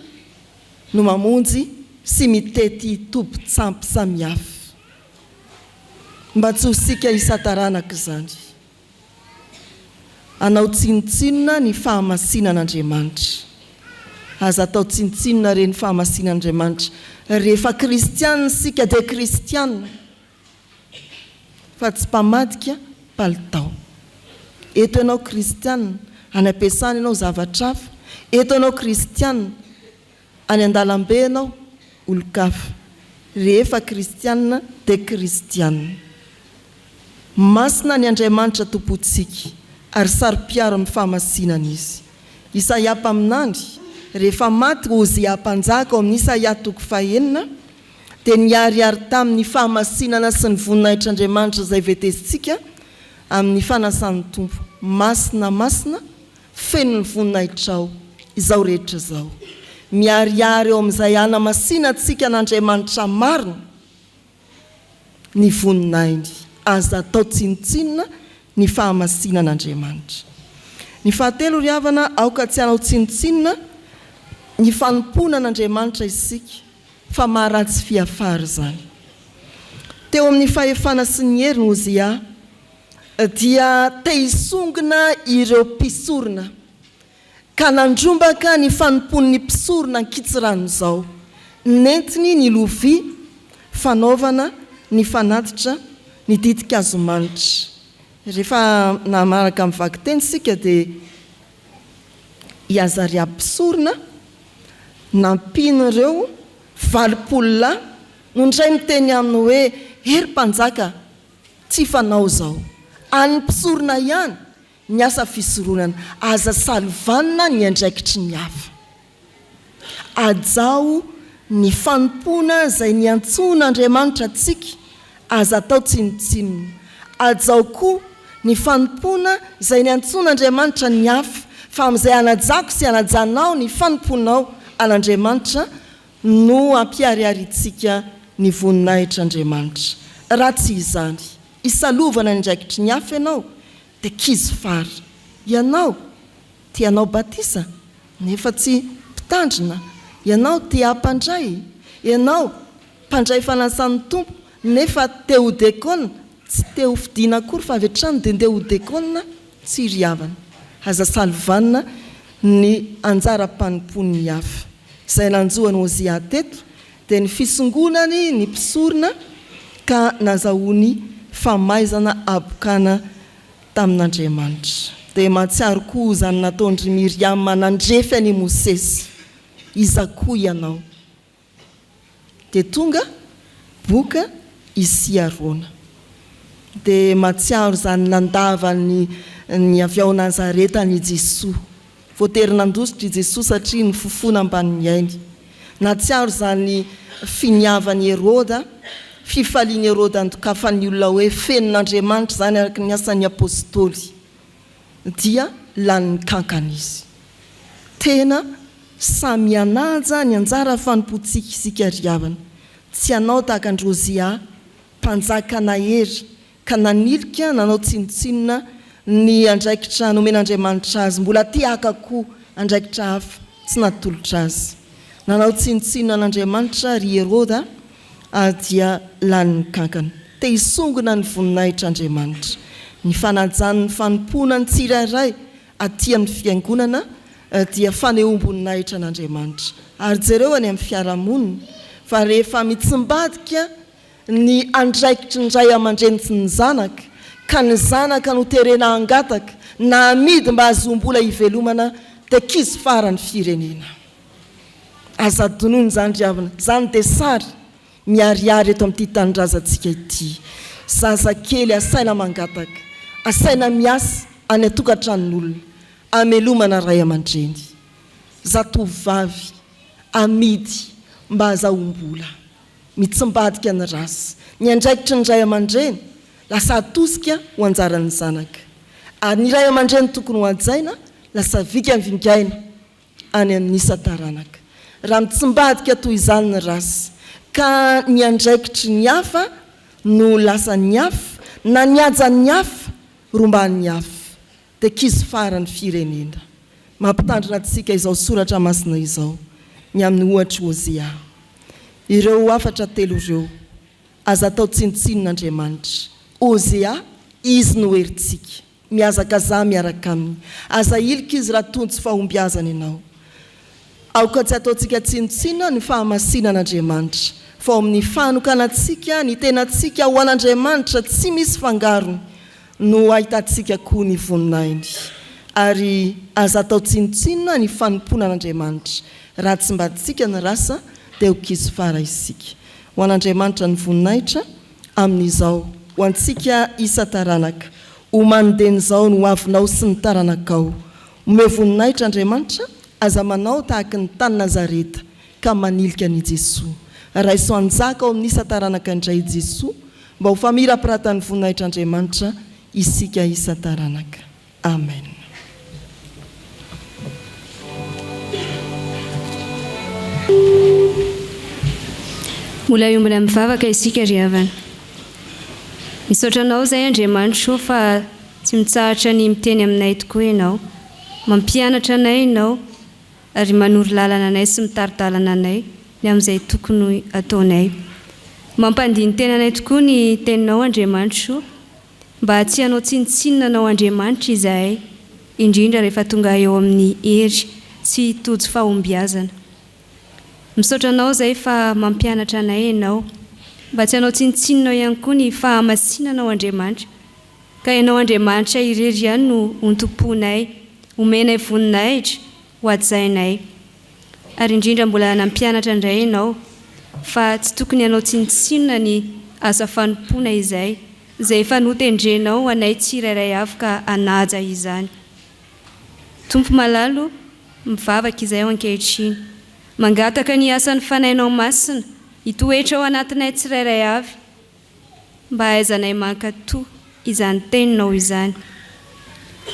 no mamonjy sy mitety tobin-tsampy samihafa. Mba tsy ho isika isan-taranaka izany. Hanao tsinontsinona ny fahamasinan'Andriamanitra. Aza atao tsinontsinona re ny fahamasinan'Andriamanitra. Rehefa kristiana isika dia kristiana fa tsy mpamadika palitao. Eto ianao kristiana, any am-piasana ianao zavatra hafa. Eto ianao kristiana, Any an-dalambe ianao, olon-kafa. Rehefa kristiana dia kristiana. Masina ny Andriamanitra Tompontsika, ary saro-piaro amin'ny fahamasinana Izy. Isaia mpaminany, rehefa maty Hosea mpanjaka ao amin'ny Isaia toko fahenina, dia niharihary tamin'ny fahamasinana sy ny voninahitr'Andriamanitra izay vetezintsika amin'ny fanasan'ny Tompo. Masina, masina, Feno ny voninahitrao izao rehetra izao. Miharihary eo amin'izay hanamasinantsika an'Andriamanitra marina ny voninahiny. Aza atao tsinontsinona ny fahamasinan'Andriamanitra. Ny fahatelo ry havana, aoka tsy hanao tsinontsinona ny fanompoana an'Andriamanitra isika fa maharatsy fiafara izany. Teo amin'ny fahefana sy ny heriny Hosea dia te hisongona ireo mpisorona, ka nandrombaka ny fanompoan'ny mpisorona ankitsirano izao. Nentiny ny lovia fanaovana ny fanatitra ny ditin-kazo manitra. Rehefa namaraka ny vakiteny isika dia i Azaria mpisorona nampian'ireo 80 lahy no indray miteny aminy hoe, Hery mpanjaka, Tsy fanao izao. An'ny mpisorona ihany ny asa fisoronana. Aza salovanina ny andraikitry ny hafa. Hajao ny fanompoana izay niantsoan'Andriamanitra antsika, aza atao tsinontsinona. Hajao koa ny fanompoana izay niantsoan'Andriamanitra ny hafa, fa amin'izay hanajako sy hanajanao ny fanompoanao an'Andriamanitra no hampiharihariantsika ny voninahitr'Andriamanitra. Raha tsy izany, hisalovana ny andraikitry ny hafa ianao, dia kizo fara. Ianao, te hanao batisa, nefa tsy mpitandrina. Ianao, te hampandray. Ianao, mpandray fanasan'ny Tompo, nefa te ho dekona, tsy te ho fidiana akory fa avy hatrany dia ndeha ho dekona, Tsia ry havana, aza salovanina ny anjara-panompoan'ny hafa. Izay nanjo an'i Hosea teto dia ny fisongonany ny mpisorona ka nazahoany famaizana habokana tamin'Andriamanitra. Dia mahatsiaro koa izany nataon-dry Miriama nandrefy an'i Mosesy, Iza koa ianao? Dia tonga boka i Siarona. Dia mahatsiaro izany nandavan'ny ny avy ao Nazareta an'i Jesoa. Voatery nandositra i Jesoa satria nifofona ambanin'ny ainy. Nahatsiaro izany finiavan'i Heroda, fifalian'i Heroda nidokafan'ny olona hoe fenon'Andriamanitra izany araka ny asan'ny Apostoly, dia lanin'ny kankana izy. Tena samy hanaja ny anjara fanompoantsika isika ry havana. Tsy hanao tahaka an-dry Hosea, mpanjaka nahery, ka nanilika nanao tsinontsinona ny andraikitra nomen'Andriamanitra azy, mbola te haka koa andraikitra hafa tsy natolotra azy. Nanao tsinontsinona an'Andriamanitra ry Heroda ary dia lanin'ny kankana. Te hisongona ny voninahitr'Andriamanitra. Ny fanajany ny fanompoana ny tsirairay aty amin'ny fiangonana dia fanehoam-boninahitra an'Andriamanitra. Ary jereo any amin'ny fiarahamonina fa rehefa mitsimbadika ny andraikitry ny ray aman-dreny sy ny zanaka, ka ny zanaka no terena hangataka na hamidy mba hahazoam-bola hivelomana dia kizo fara ny firenena. Aza adinoina izany ry havana, izany dia sary miharihary eto amin'ity tanindrazantsika ity. Zazakely asaina mangataka, asaina miasa any an-tokantranon'olona, amelomana ray aman-dreny. Zatovovavy amidy mba hahazahoam-bola. Mitsimbadika ny race. Ny andraikitry ny ray aman-dreny lasa atosika ho anjaran'ny zanaka. Ary ny ray aman-dreny tokony ho hajaina lasa vingavingaina any amin'ny isan-taranaka. Raha mitsimbadika toy izany ny race, ka ny andraikitry ny hafa no lasan'ny hafa, na ny hajan'ny hafa rombahan'ny hafa, dia kizo faran'ny firenena. Mampitandrina antsika izao soratra masina izao ny amin'ny ohatr'i Hosea. Ireo hafatra telo ireo, aza atao tsinontsinona Andriamanitra. Hosea, Izy no herintsika. Mihazakazaha miaraka Aminy. Aza ahilika Izy raha tojo tsy fahombiazana ianao. Aoka tsy hataontsika tsinontsinona ny fahamasinan'Andriamanitra, fa ao amin'ny fanokanantsika ny tenantsika ho an'Andriamanitra tsy misy fangarony no ahitantsika koa ny voninahiny. Ary aza atao tsinontsinona ny fanompoana an'Andriamanitra. Raha tsy mba antsika ny rasa dia ho kizo fara isika. Ho an'Andriamanitra ny voninahitra amin'izao, ho antsika isan-taranaka. Omano dieny izao ny hoavinao sy ny taranakao. Omeo voninahitra Andriamanitra, aza manao tahaky ny tany Nazareta ka manilika an' i Jesoa. Raiso hanjaka ao amin'ny isan-taranaka indray i Jesoa mba ho famirapiratan'ny voninahitr'Andriamanitra isika isan-taranaka. Amen. Mbola hiombona mivavaka isika ry havana. Misaotra Anao izay Andriamanitro fa tsy mitsahatra ny miteny aminay tokoa Ianao. Mampianatra anay Ianao ary manoro lalana anay sy mitari-dalana anay ny amin'izay tokony ataonay. Mampandini-tena anay tokoa ny Teninao Andriamanitro mba tsy hanao tsinontsinona Anao Andriamanitra izahay, indrindra rehefa tonga eo amin'ny hery sy tojo fahombiazana. Misaotra Anao izay fa mampianatra anay Ianao mba tsy hanao tsinontsinona ihany koa ny fahamasinanao Andriamanitra ka Ianao Andriamanitra irery ihany no hontompoinay, homenay voninahitra, hohajainay. Ary indrindra mbola nampianatra indray Ianao fa tsy tokony hanao tsinontsinona ny asa fanompoana izay izay efa notendrenao ho anay tsirairay avy ka hanaja izany. Tompo malala o, mivavaka izahay ankehitriny. Mangataka ny hiasan'ny Fanahinao Masina hitoetra ao anatinay tsirairay avy mba hahaizanay mankatò izany Teninao izany.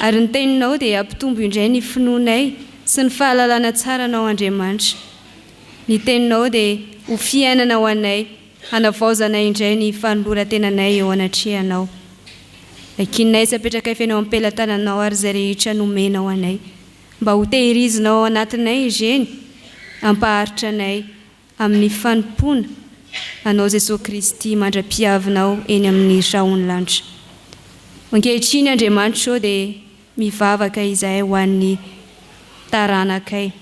Ary ny Teninao dia hampitombo indray ny finoanay sy ny fahalalana tsara Anao Andriamanitra. Ny Teninao dia ho fiainana ho anay, hanavaozana indray ny fanoloran-tenanay eo anatrehanao. Ankininay sy apetrakay feno eo am-pelatananao ary izay rehetra nomenao anay. Mba ho tehirizinao ao anatinay ireny, hampaharitra anay amin'ny fanompoana Anao Jesoa Kristy mandra-piavinao eny amin'ny rahon'ny lanitra. Ankehitriny Andriamanitra ô dia mivavaka izahay ho an'ny taranakay.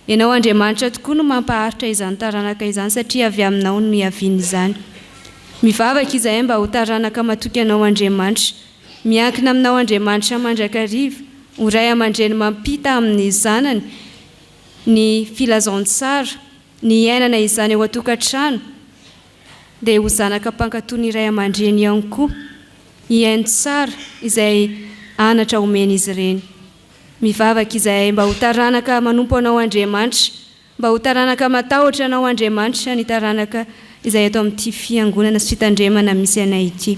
Ianao Andriamanitra tokoa no mampaharitra izany taranaka izany satria avy Aminao no niavian'izany. Mivavaka izahay mba ho taranaka matoky Anao Andriamanitra. Miankina Aminao Andriamanitra mandrakariva, ho ray aman-dreny mampita amin'ny zanany ny filazantsara, ny hiainana izany ao an-tokantrano, dia ho zanaka mpankato ny ray aman-dreny ihany koa, hihaino tsara izay anatra omen'izy ireny. Mivavaka izahay mba ho taranaka manompo Anao Andriamanitra, mba ho taranaka matahotra Anao Andriamanitra ny taranaka izay eto amin'ity fiangonana sy fitandremana misy anay ity.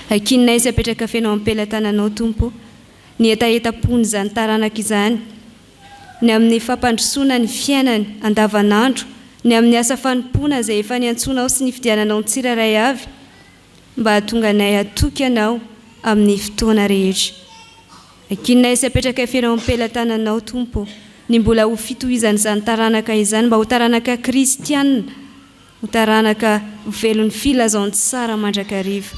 Ankininay sy apetraka feno am-pelatananao Tompo ny hetahetam-pon'izany taranaka izany, ny amin'ny fampandrosoana ny fiainany andavanandro, ny amin'ny asa fanompoana izay efa niantsoanao sy nifidiananao ny tsirairay avy mba hahatonga anay hatoky Anao amin'ny fotoana rehetra. Ankininay sy apetrakay feno ao am-pelatananao, Tompo, ny mbola ho fitohizan'izany taranaka izany mba ho taranaka kristiana, ho taranaka velon'ny filazantsara mandrakariva.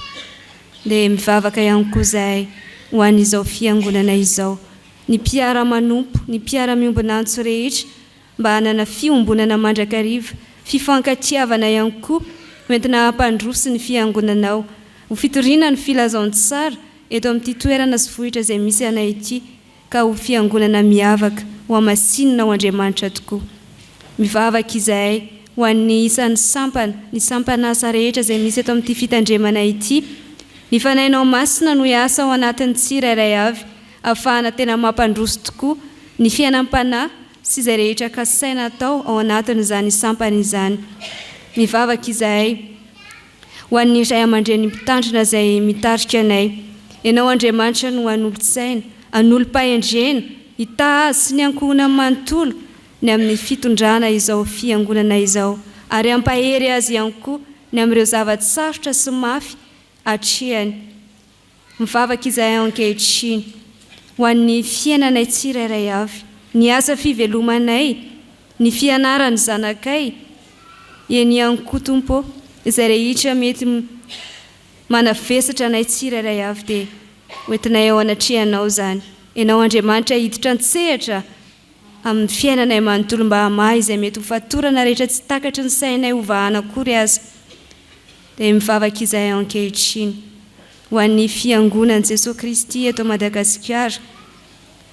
Dia mivavaka ihany koa izahay ho an'izao fiangonana izao, ny mpiara-manompo, ny mpiara-miombon'antso rehetra, mba hanana fiombonana mandrakariva, fifankatiavana ihany koa ho entina hampandroso ny fiangonanao, ho fitoriana ny filazantsara eto amin'ity toerana sy vohitra izay misy anay ity, ka ho fiangonana miavaka, ho hamasinina ho Andriamanitra tokoa. Mivavaka izahay ho an'ny isan'ny sampana, ny sampan'asa rehetra izay misy eto amin'ity fitandremana ity. Ny Fanahinao Masina no hiasa ao anatin'ny tsirairay avy, ahafahana tena mampandroso tokoa ny fiainam-panahy sy izay rehetra kasaina atao ao anatin'izany sampana izany. Mivavaka izahay ho an'ny ray aman-dreny mpitandrina izay mitarika anay. Ianao Andriamanitra no hanolo-tsaina, hanolo-pahendrena, hitaha azy sy ny ankohonany manontolo ny amin'ny fitondrana izao fiangonana izao ary hampahery azy ihany koa ny amin'ireo zava-tsarotra sy mafy atrehany. Mivavaka izahay ankehitriny ho an'ny fiainanay tsirairay avy, ny asa fivelomanay, ny fianaran'ny zanakay, eny ihany koa Tompo ô, izay rehetra mety manavesatra anay tsirairay avy dia hoentinay eo anatrehanao izany. Ianao Andriamanitra hiditra an-tsehatra amin'ny fiainanay manontolo mba hamaha izay mety ho fatorana rehetra tsy takatry ny sainay hovahana akory aza. Dia mivavaka izahay ankehitriny ho an'ny Fiangonan'i Jesoa Kristy eto Madagasikara.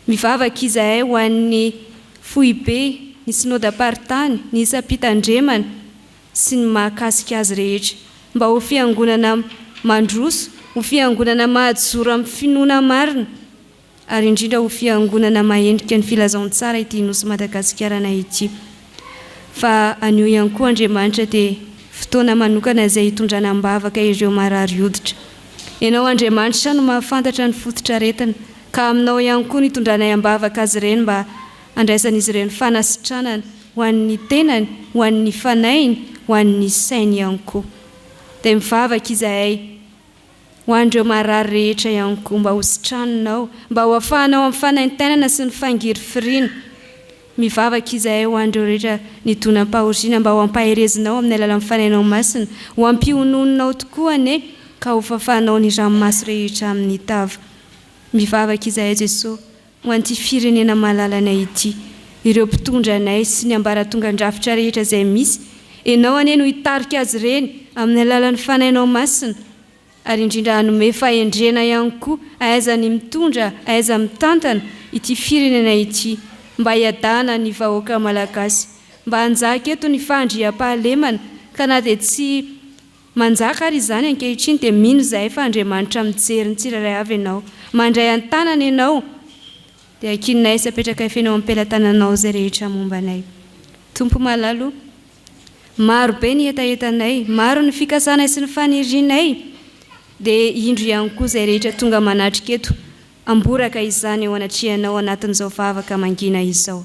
Mivavaka izahay ho an'ny foibe, ny Synodam-paritany, ny isam-pitandremana sy ny mahakasika azy rehetra, mba ho Fiangonana mandroso, ho Fiangonana mahajoro amin'ny finoana marina, ary indrindra ho fiangonana mahendrika ny filazantsara ity Nosy Madagasikaranay ity. Fa anio ihany koa Andriamanitra dia fotoana manokana izay hitondrana am-bavaka ireo marary hoditra. Ianao Andriamanitra no mahafantatra ny fototr'aretina, ka aminao ihany koa no hitondranay am-bavaka azy ireny mba handraisan'izy ireny fanasitranana ho an'ny tenany, ho an'ny fanahiny, ho an'ny sainy ihany koa. Dia mivavaka izahay. Ho an'ireo marary rehetra ihany koa, mba ho sitraninao, mba ho afahanao amin'ny fanaintainana sy ny fangirifiriana. Mivavaka izahay ho an'ireo rehetra nidonam-pahoriana, mba ho ampaherezinao amin'ny alalan'ny Fanahinao Masina, ho ampiononinao tokoa anie, ka ho fafanao ny ranomaso rehetra amin'ny tava. Mivavaka izahay Jesoa, ho an'ity firenena malalanay ity, ireo mpitondra anay sy ny ambaratongan-drafitra rehetra izay misy, Ianao anie no hitarika azy ireny amin'ny alalan'ny Fanahinao Masina, ary indrindra hanome fahendrena ihany koa ahaizany mitondra, ahaiza mitantana ity firenena ity, mba hiadana ny vahoaka Malagasy, mba hanjaka eto ny fahandriampahalemana, ka na dia tsy Manjaka ary izany ankehitriny dia mino izahay fa Andriamanitra mijery ny tsirairay avy Ianao. Mandray an-tanana Ianao dia ankininay sy apetrakay feno eo am-pelatananao izay rehetra momba anay. Tompo malala o! Maro be ny hetahetanay, maro ny fikasanay sy ny fanirianay dia indro ihany koa izay rehetra tonga manatrika eto amboraka izany eo anatrehanao anatin'izao vavaka mangina izao.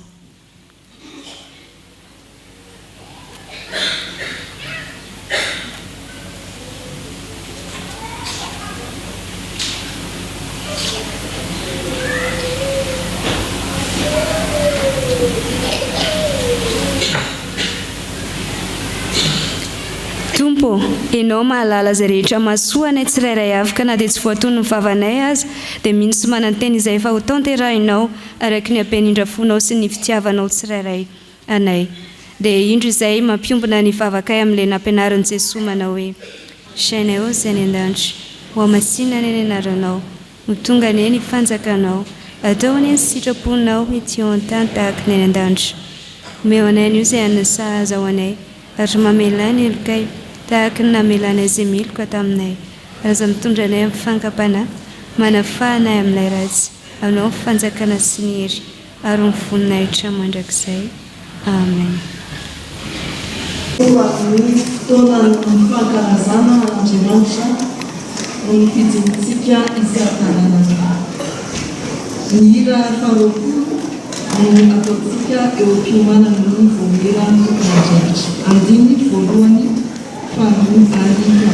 Tompo ô, Ianao mahalala izay rehetra mahasoa anay tsirairay avy ka na dia tsy voatonon'ny vavanay aza dia mino sy manantena izay efa ho tanterahinao Araka ny haben'indrafonao sy ny fitiavanao tsirairay anay. Dia indro izay mampiombona ny vavakay amin'ilay nampianarin'i Jesoa manao hoe, Rainay ô izay any an-danitra, ho hamasinina anie ny anaranao, ho tonga anie ny fanjakanao, atao anie ny sitraponao ety an-tany tahaka ny any an-danitra. Omeo anay anio izay hanina sahaza ho anay, ary mamelà ny helokay, tahaka ny namelanay izay meloka taminay. Aza mitondra anay amin'ny fankam-panahy, manafaha anay amin'ilay ratsy. Anao ny fanjakana sy ny hery ary ny voninahitra mandrakizay. Amen. Ho amin'ny fotoanan'ny fankalazana an'Andriamanitra no nofidintsika isan-taranaka. Ny hira faharoapolo no ataontsika eo am-piomanana ny Vaomiera tompon'andraikitra. Andininy voalohany, faharoa ary fahatelo.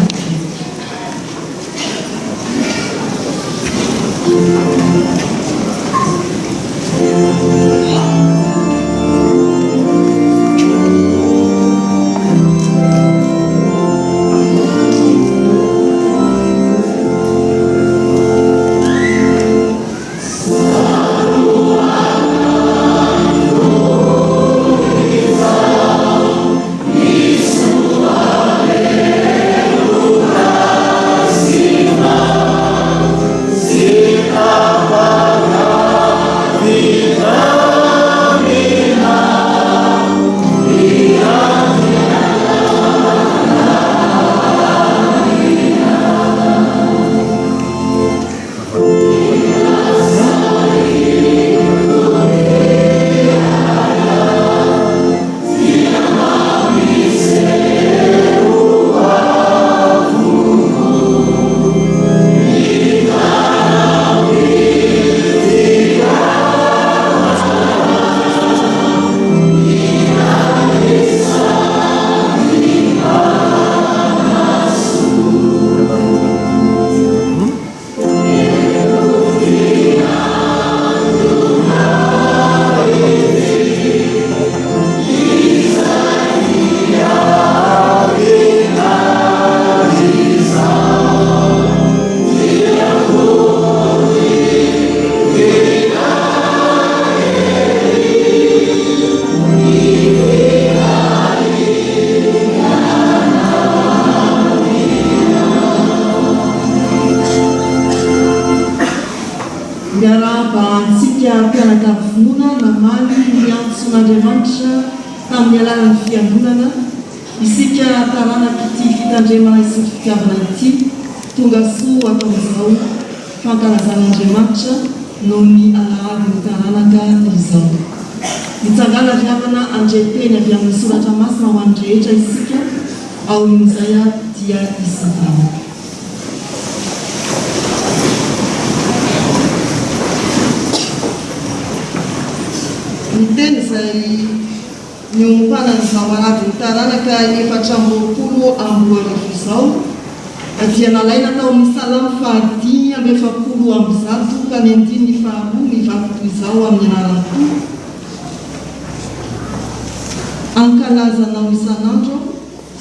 Miarahaba antsika mpianakavy finoana namaly ny antson'Andriamanitra tamin'ny alalan'ny Fiangonana, isika taranak'ity fitandremana isotry fitiavana ity, tonga soa ato amin'izao fankalazan'Andriamanitra noho ny alahadin'ny taranaka izao. Mitsangàna ry havana handre teny avy amin'ny Soratra Masina ho an'ny rehetra isika, aorian'izay dia hisy vavaka. Ny teny izay niompanan'izao alahadin'ny taranaka 2024 izao dia nalaina tao amin'ny Salamo faha-145 ka ny andininy faharoa mivaky toy izao amin'ny anaran'ny Tompo, Hankalaza Anao isan'andro aho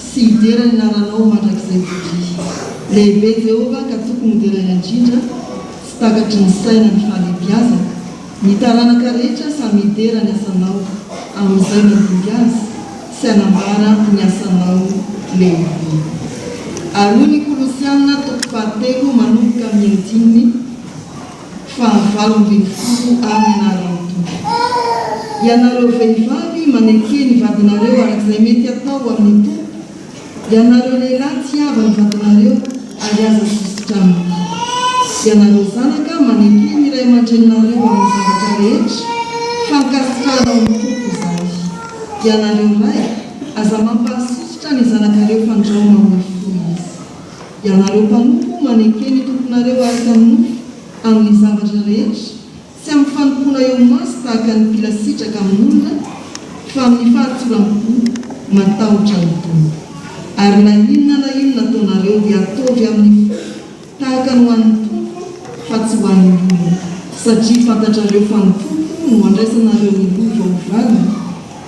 sy hidera ny anaranao mandrakizay doria. Lehibe Jehovah ka tokony hoderaina indrindra, tsy takatry ny saina ny fahalehibiazany. Ny taranaka rehetra samy hidera ny asanao amin'izay mandimby azy sy hanambara ny asanao lehibe. Ary hoy ny Kolosiana toko fahatelo manomboka amin'ny andininy fahavalo ambin'ny folo amin'ny anaran'ny Tompo. Ianareo vehivavy maneke ny vadinareo arak'izay mety atao amin'ny Tompo, Ianareo lehilahy tiava ny vadinareo ary aza sosotra aminy. Ianareo zanaka maneke ny ray aman-dreninareo amin'ny zavatra rehetra, fankasitrahana ao amin'ny Tompo izany. Ianareo ray, aza mampahasosotra ny zanakareo fandrao mamoy fo izy. Ianareo mpanompo maneke ny tomponareo araka ny nofo amin'ny zavatra rehetra, Tsy amin'ny fanompoana eo imaso tahaka ny mpila sitraka amin'olona, fa amin'ny fahatsoram-po matahotra ny Tompo. Ary na inona na inona ataonareo dia ataovy amin'ny fo tahaka ny ho an'ny Tompo fa tsy ho an'ny olona, satria fantatrareo fa ny Tompo no andraisanareo ny lova ho valiny,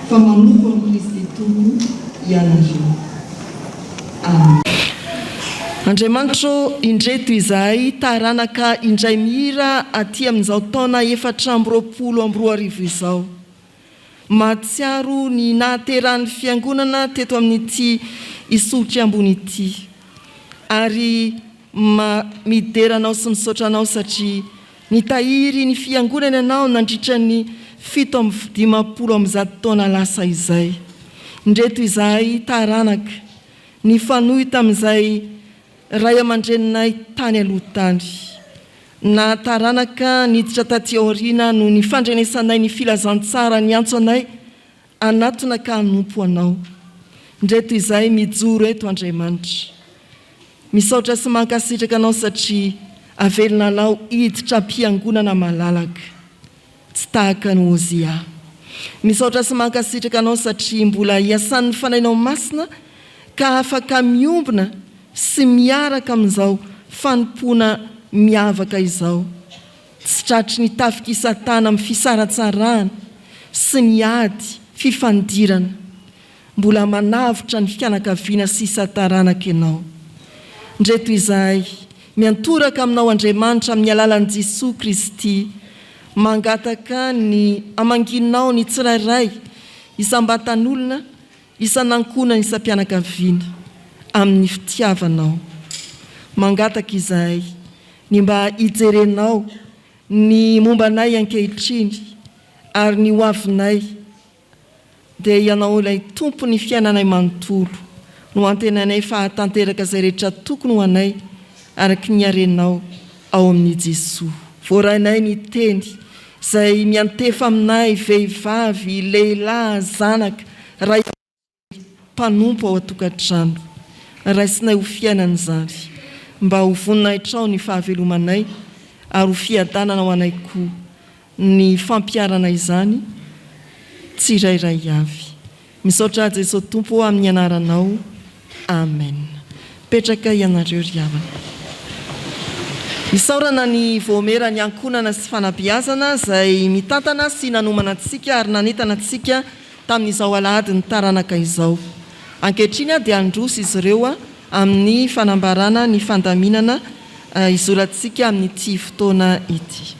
fa manompo an'i Kristy Tompo ianareo. Amen. Andriamanitra ô, indreto izahay taranaka indray mihira aty amin'izao taona 2024 izao. Mahatsiaro ny nahaterahan'ny Fiangonana teto amin'ity Isotry ambony ity. Ary ma midera Anao sy misaotra Anao satria nitahiry ny Fiangonana Ianao nandritra ny 157 taona lasa izay. Indreto izahay taranaka nifanohy tamin'izay ray aman-dreninay tany aloha tany. na taranaka niditra taty aoriana noho ny fandrenesanay ny filazantsara niantso anay hanatona ka hanompo Anao. Ndreto izahay mijoro eto Andriamanitra. Misaotra sy mankasitraka Anao satria avelinanao hiditra am-piangonana malalaka. Tsy tahaka an'i Ozia. Misaotra sy mankasitraka Anao satria mbola iasan'ny Fanahinao Masina ka afaka miombona sy miaraka amin'izao fanompoana miavaka izao. Tsy tratry ny tafik'i Satana amin'ny fisaratsarahana sy ny ady fifandirana. Mbola manavotra ny fianakaviana sisa taranaka Ianao. Ndreto izahay, miantoraka Aminao Andriamanitra amin'ny alalan'i Jesoa Kristy, mangataka ny hamangianao ny tsirairay isam-batan'olona, isan'ankohonana, isam-pianakaviana, amin'ny fitiavanao. Mangataka izahay ny mba hijerenao ny momba anay ankehitriny ary ny ho avinay dia Ianao ilay Tompon'ny fiainanay manontolo no antenainay fa hahatanteraka izay rehetra tokony ho anay araka ny harenao ao amin'i Jesoa. Voarainay ny teny izay miantefa aminay, vehivavy, lehilahy, zanaka, ray aman-dreny, mpanompo ao an-tokantrano. Raisinay ho fiainana izany, mba ho voninahitrao ny fahavelomanay ary ho fiadanana ho anay koa. ny fampiharana izany tsirairay avy. Misaotra Jeso Tompo ô amin'ny anaranao Amen. Mipetraka ianareo ry havana. Isaorana ny Vaomiera ny Ankohonana sy Fanabeazana izay mitantana sy nanomana antsika ary nanentana antsika tamin'izao alahadin'ny taranaka izao. Ankehitriny dia handroso izy ireo amin'ny fanambarana ny fandaminana hizorantsika amin'ity fotoana ity.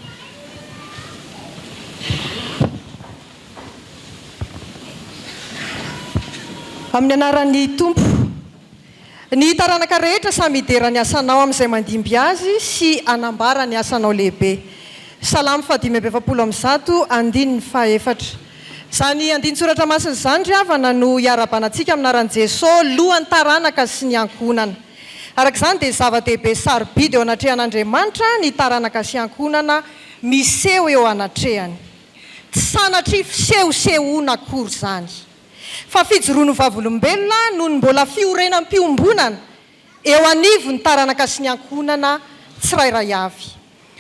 Amin'ny anaran'ny Tompo. Ny taranaka rehetra samy hidera ny asanao amin'izay mandimby azy sy hanambara ny asanao lehibe. Salamo faha-145, andininy fahaefatra. Izany andinin-tsoratra masina izany ry havana no iarahabana antsika amin'ny anaran'i Jeso, lohan'ny taranaka sy ny ankohonana. Araka izany dia zava-dehibe sarobidy eo anatrehan'Andriamanitra ny taranaka sy ankohonana miseho eo anatrehany. Tsy sanatria fisehosehoana akory izany. Fa fijoroana ho vavolombelona noho ny mbola fiorenam-piombonana eo anivon'ny taranaka sy ny ankohonana tsirairay avy.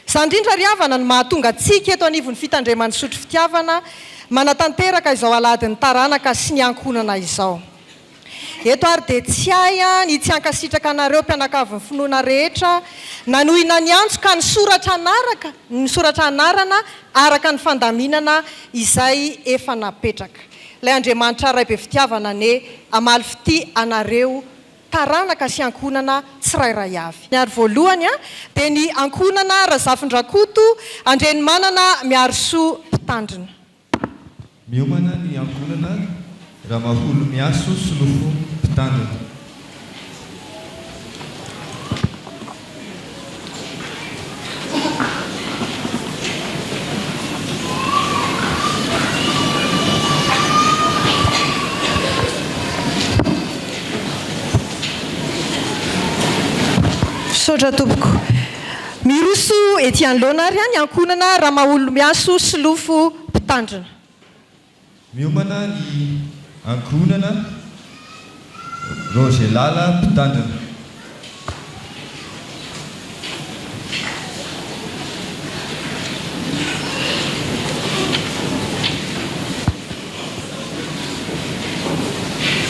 Izany indrindra ry havana no mahatonga antsika eto anivon'ny Fitandreman'ny Sotro Fitiavana manatanteraka izao alahadin'ny taranaka sy ny ankohonana izao. Eto ary dia tsy hay ny tsy hankasitraka anareo mpianakavin'ny finoana rehetra nanohina ny antso ka nisoratra anaraka nisoratra anarana araka ny fandaminana izay efa napetraka. Ilay Andriamanitra Ray be fitiavana anie hamaly fitia anareo taranaka sy ankohonana tsirairay avy. Ny ary voalohany dia ny ankohonana Razafindrakoto Andrenimanana Miarisoa Mpitandrina. Miomana ny ankohonana Ramaholomiaso Solofo Mpitandrina. Misaotra tompoko. Miroso ety anoloana ary ny ankohonana Ramaholomiaso Solofo Mpitandrina. Miomana ny ankohonana Roger Lala Mpitandrina.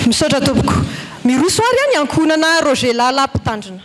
Misaotra tompoko. Miroso ary ny ankohonana Roger Lala Mpitandrina.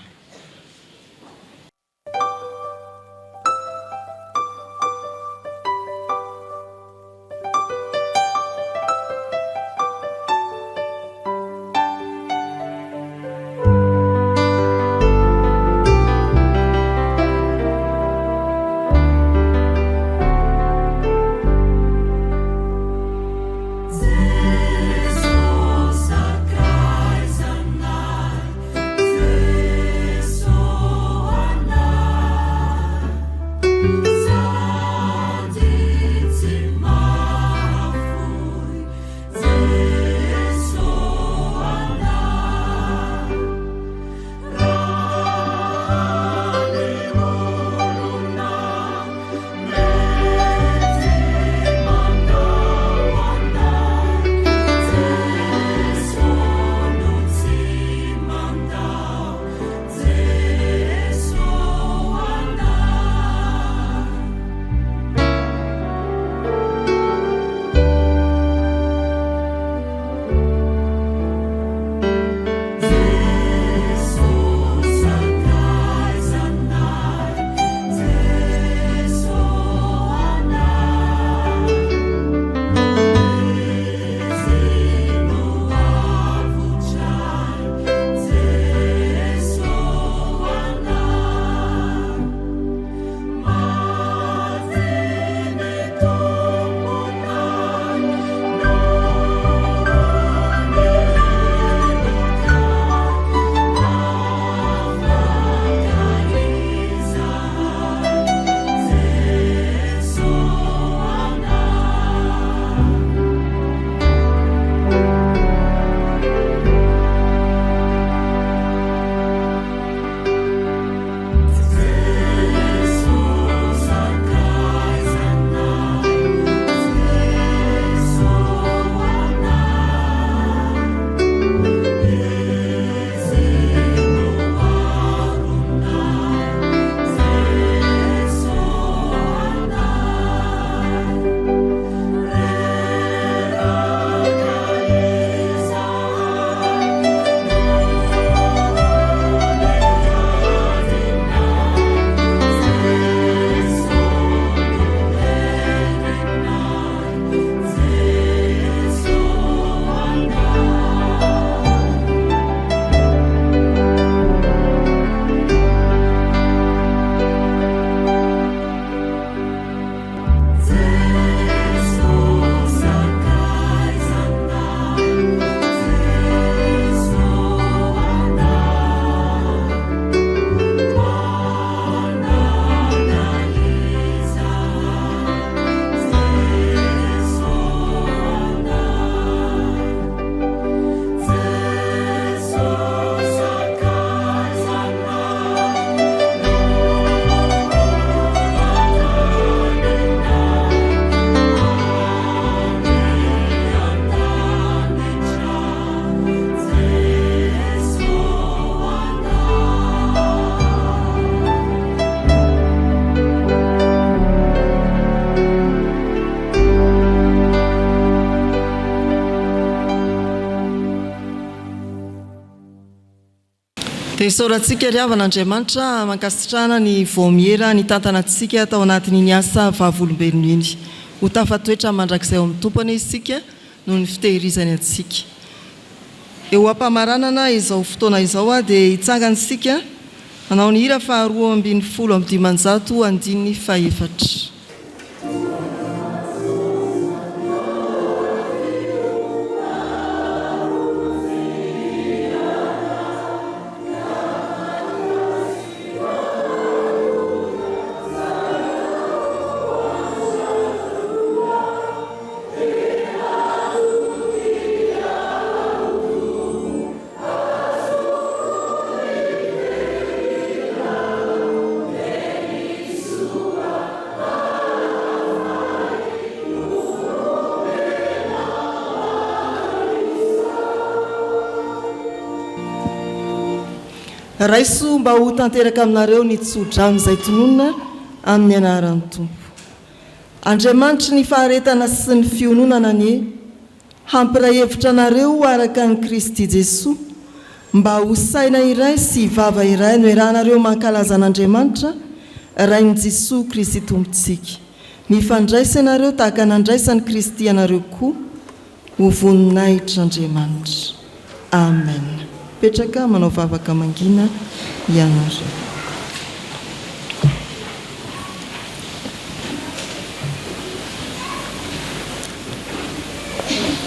Dia isaorantsika ry havana Andriamanitra mankasitrahana ny vaomiera nitantana antsika tao anatin'iny asa vavolombelona iny. Ho tafatoetra mandrakizay ao amin'ny Tompo anie isika noho ny fitehirizany antsika. Eo am-pamaranana izao fotoana izao dia hitsangana isika hanao ny hira faha 512 andininy fahefatra. Raiso mba ho tanteraka aminareo ny tso-drano izay tononina amin'ny anaran'ny Tompo. Andriamanitry ny faharetana sy ny fiononana anie Hampiray hevitra anareo araka an'i Kristy Jesoa, mba ho saina iray sy vava iray no iarahanareo mankalaza an'Andriamanitra, Rain'i Jesoa Kristy Tompontsika. Mifandraisa ianareo tahaka nandraisan'i Kristy anareo koa, ho voninahitr'Andriamanitra. Amen. Mipetraka manao vavaka mangina ianareo.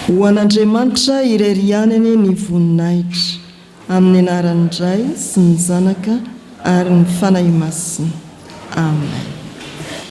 Ho an'Andriamanitra irery ihany anie ny voninahitra, amin'ny anaran'ny Ray sy ny Zanaka ary ny Fanahy Masina. Amen.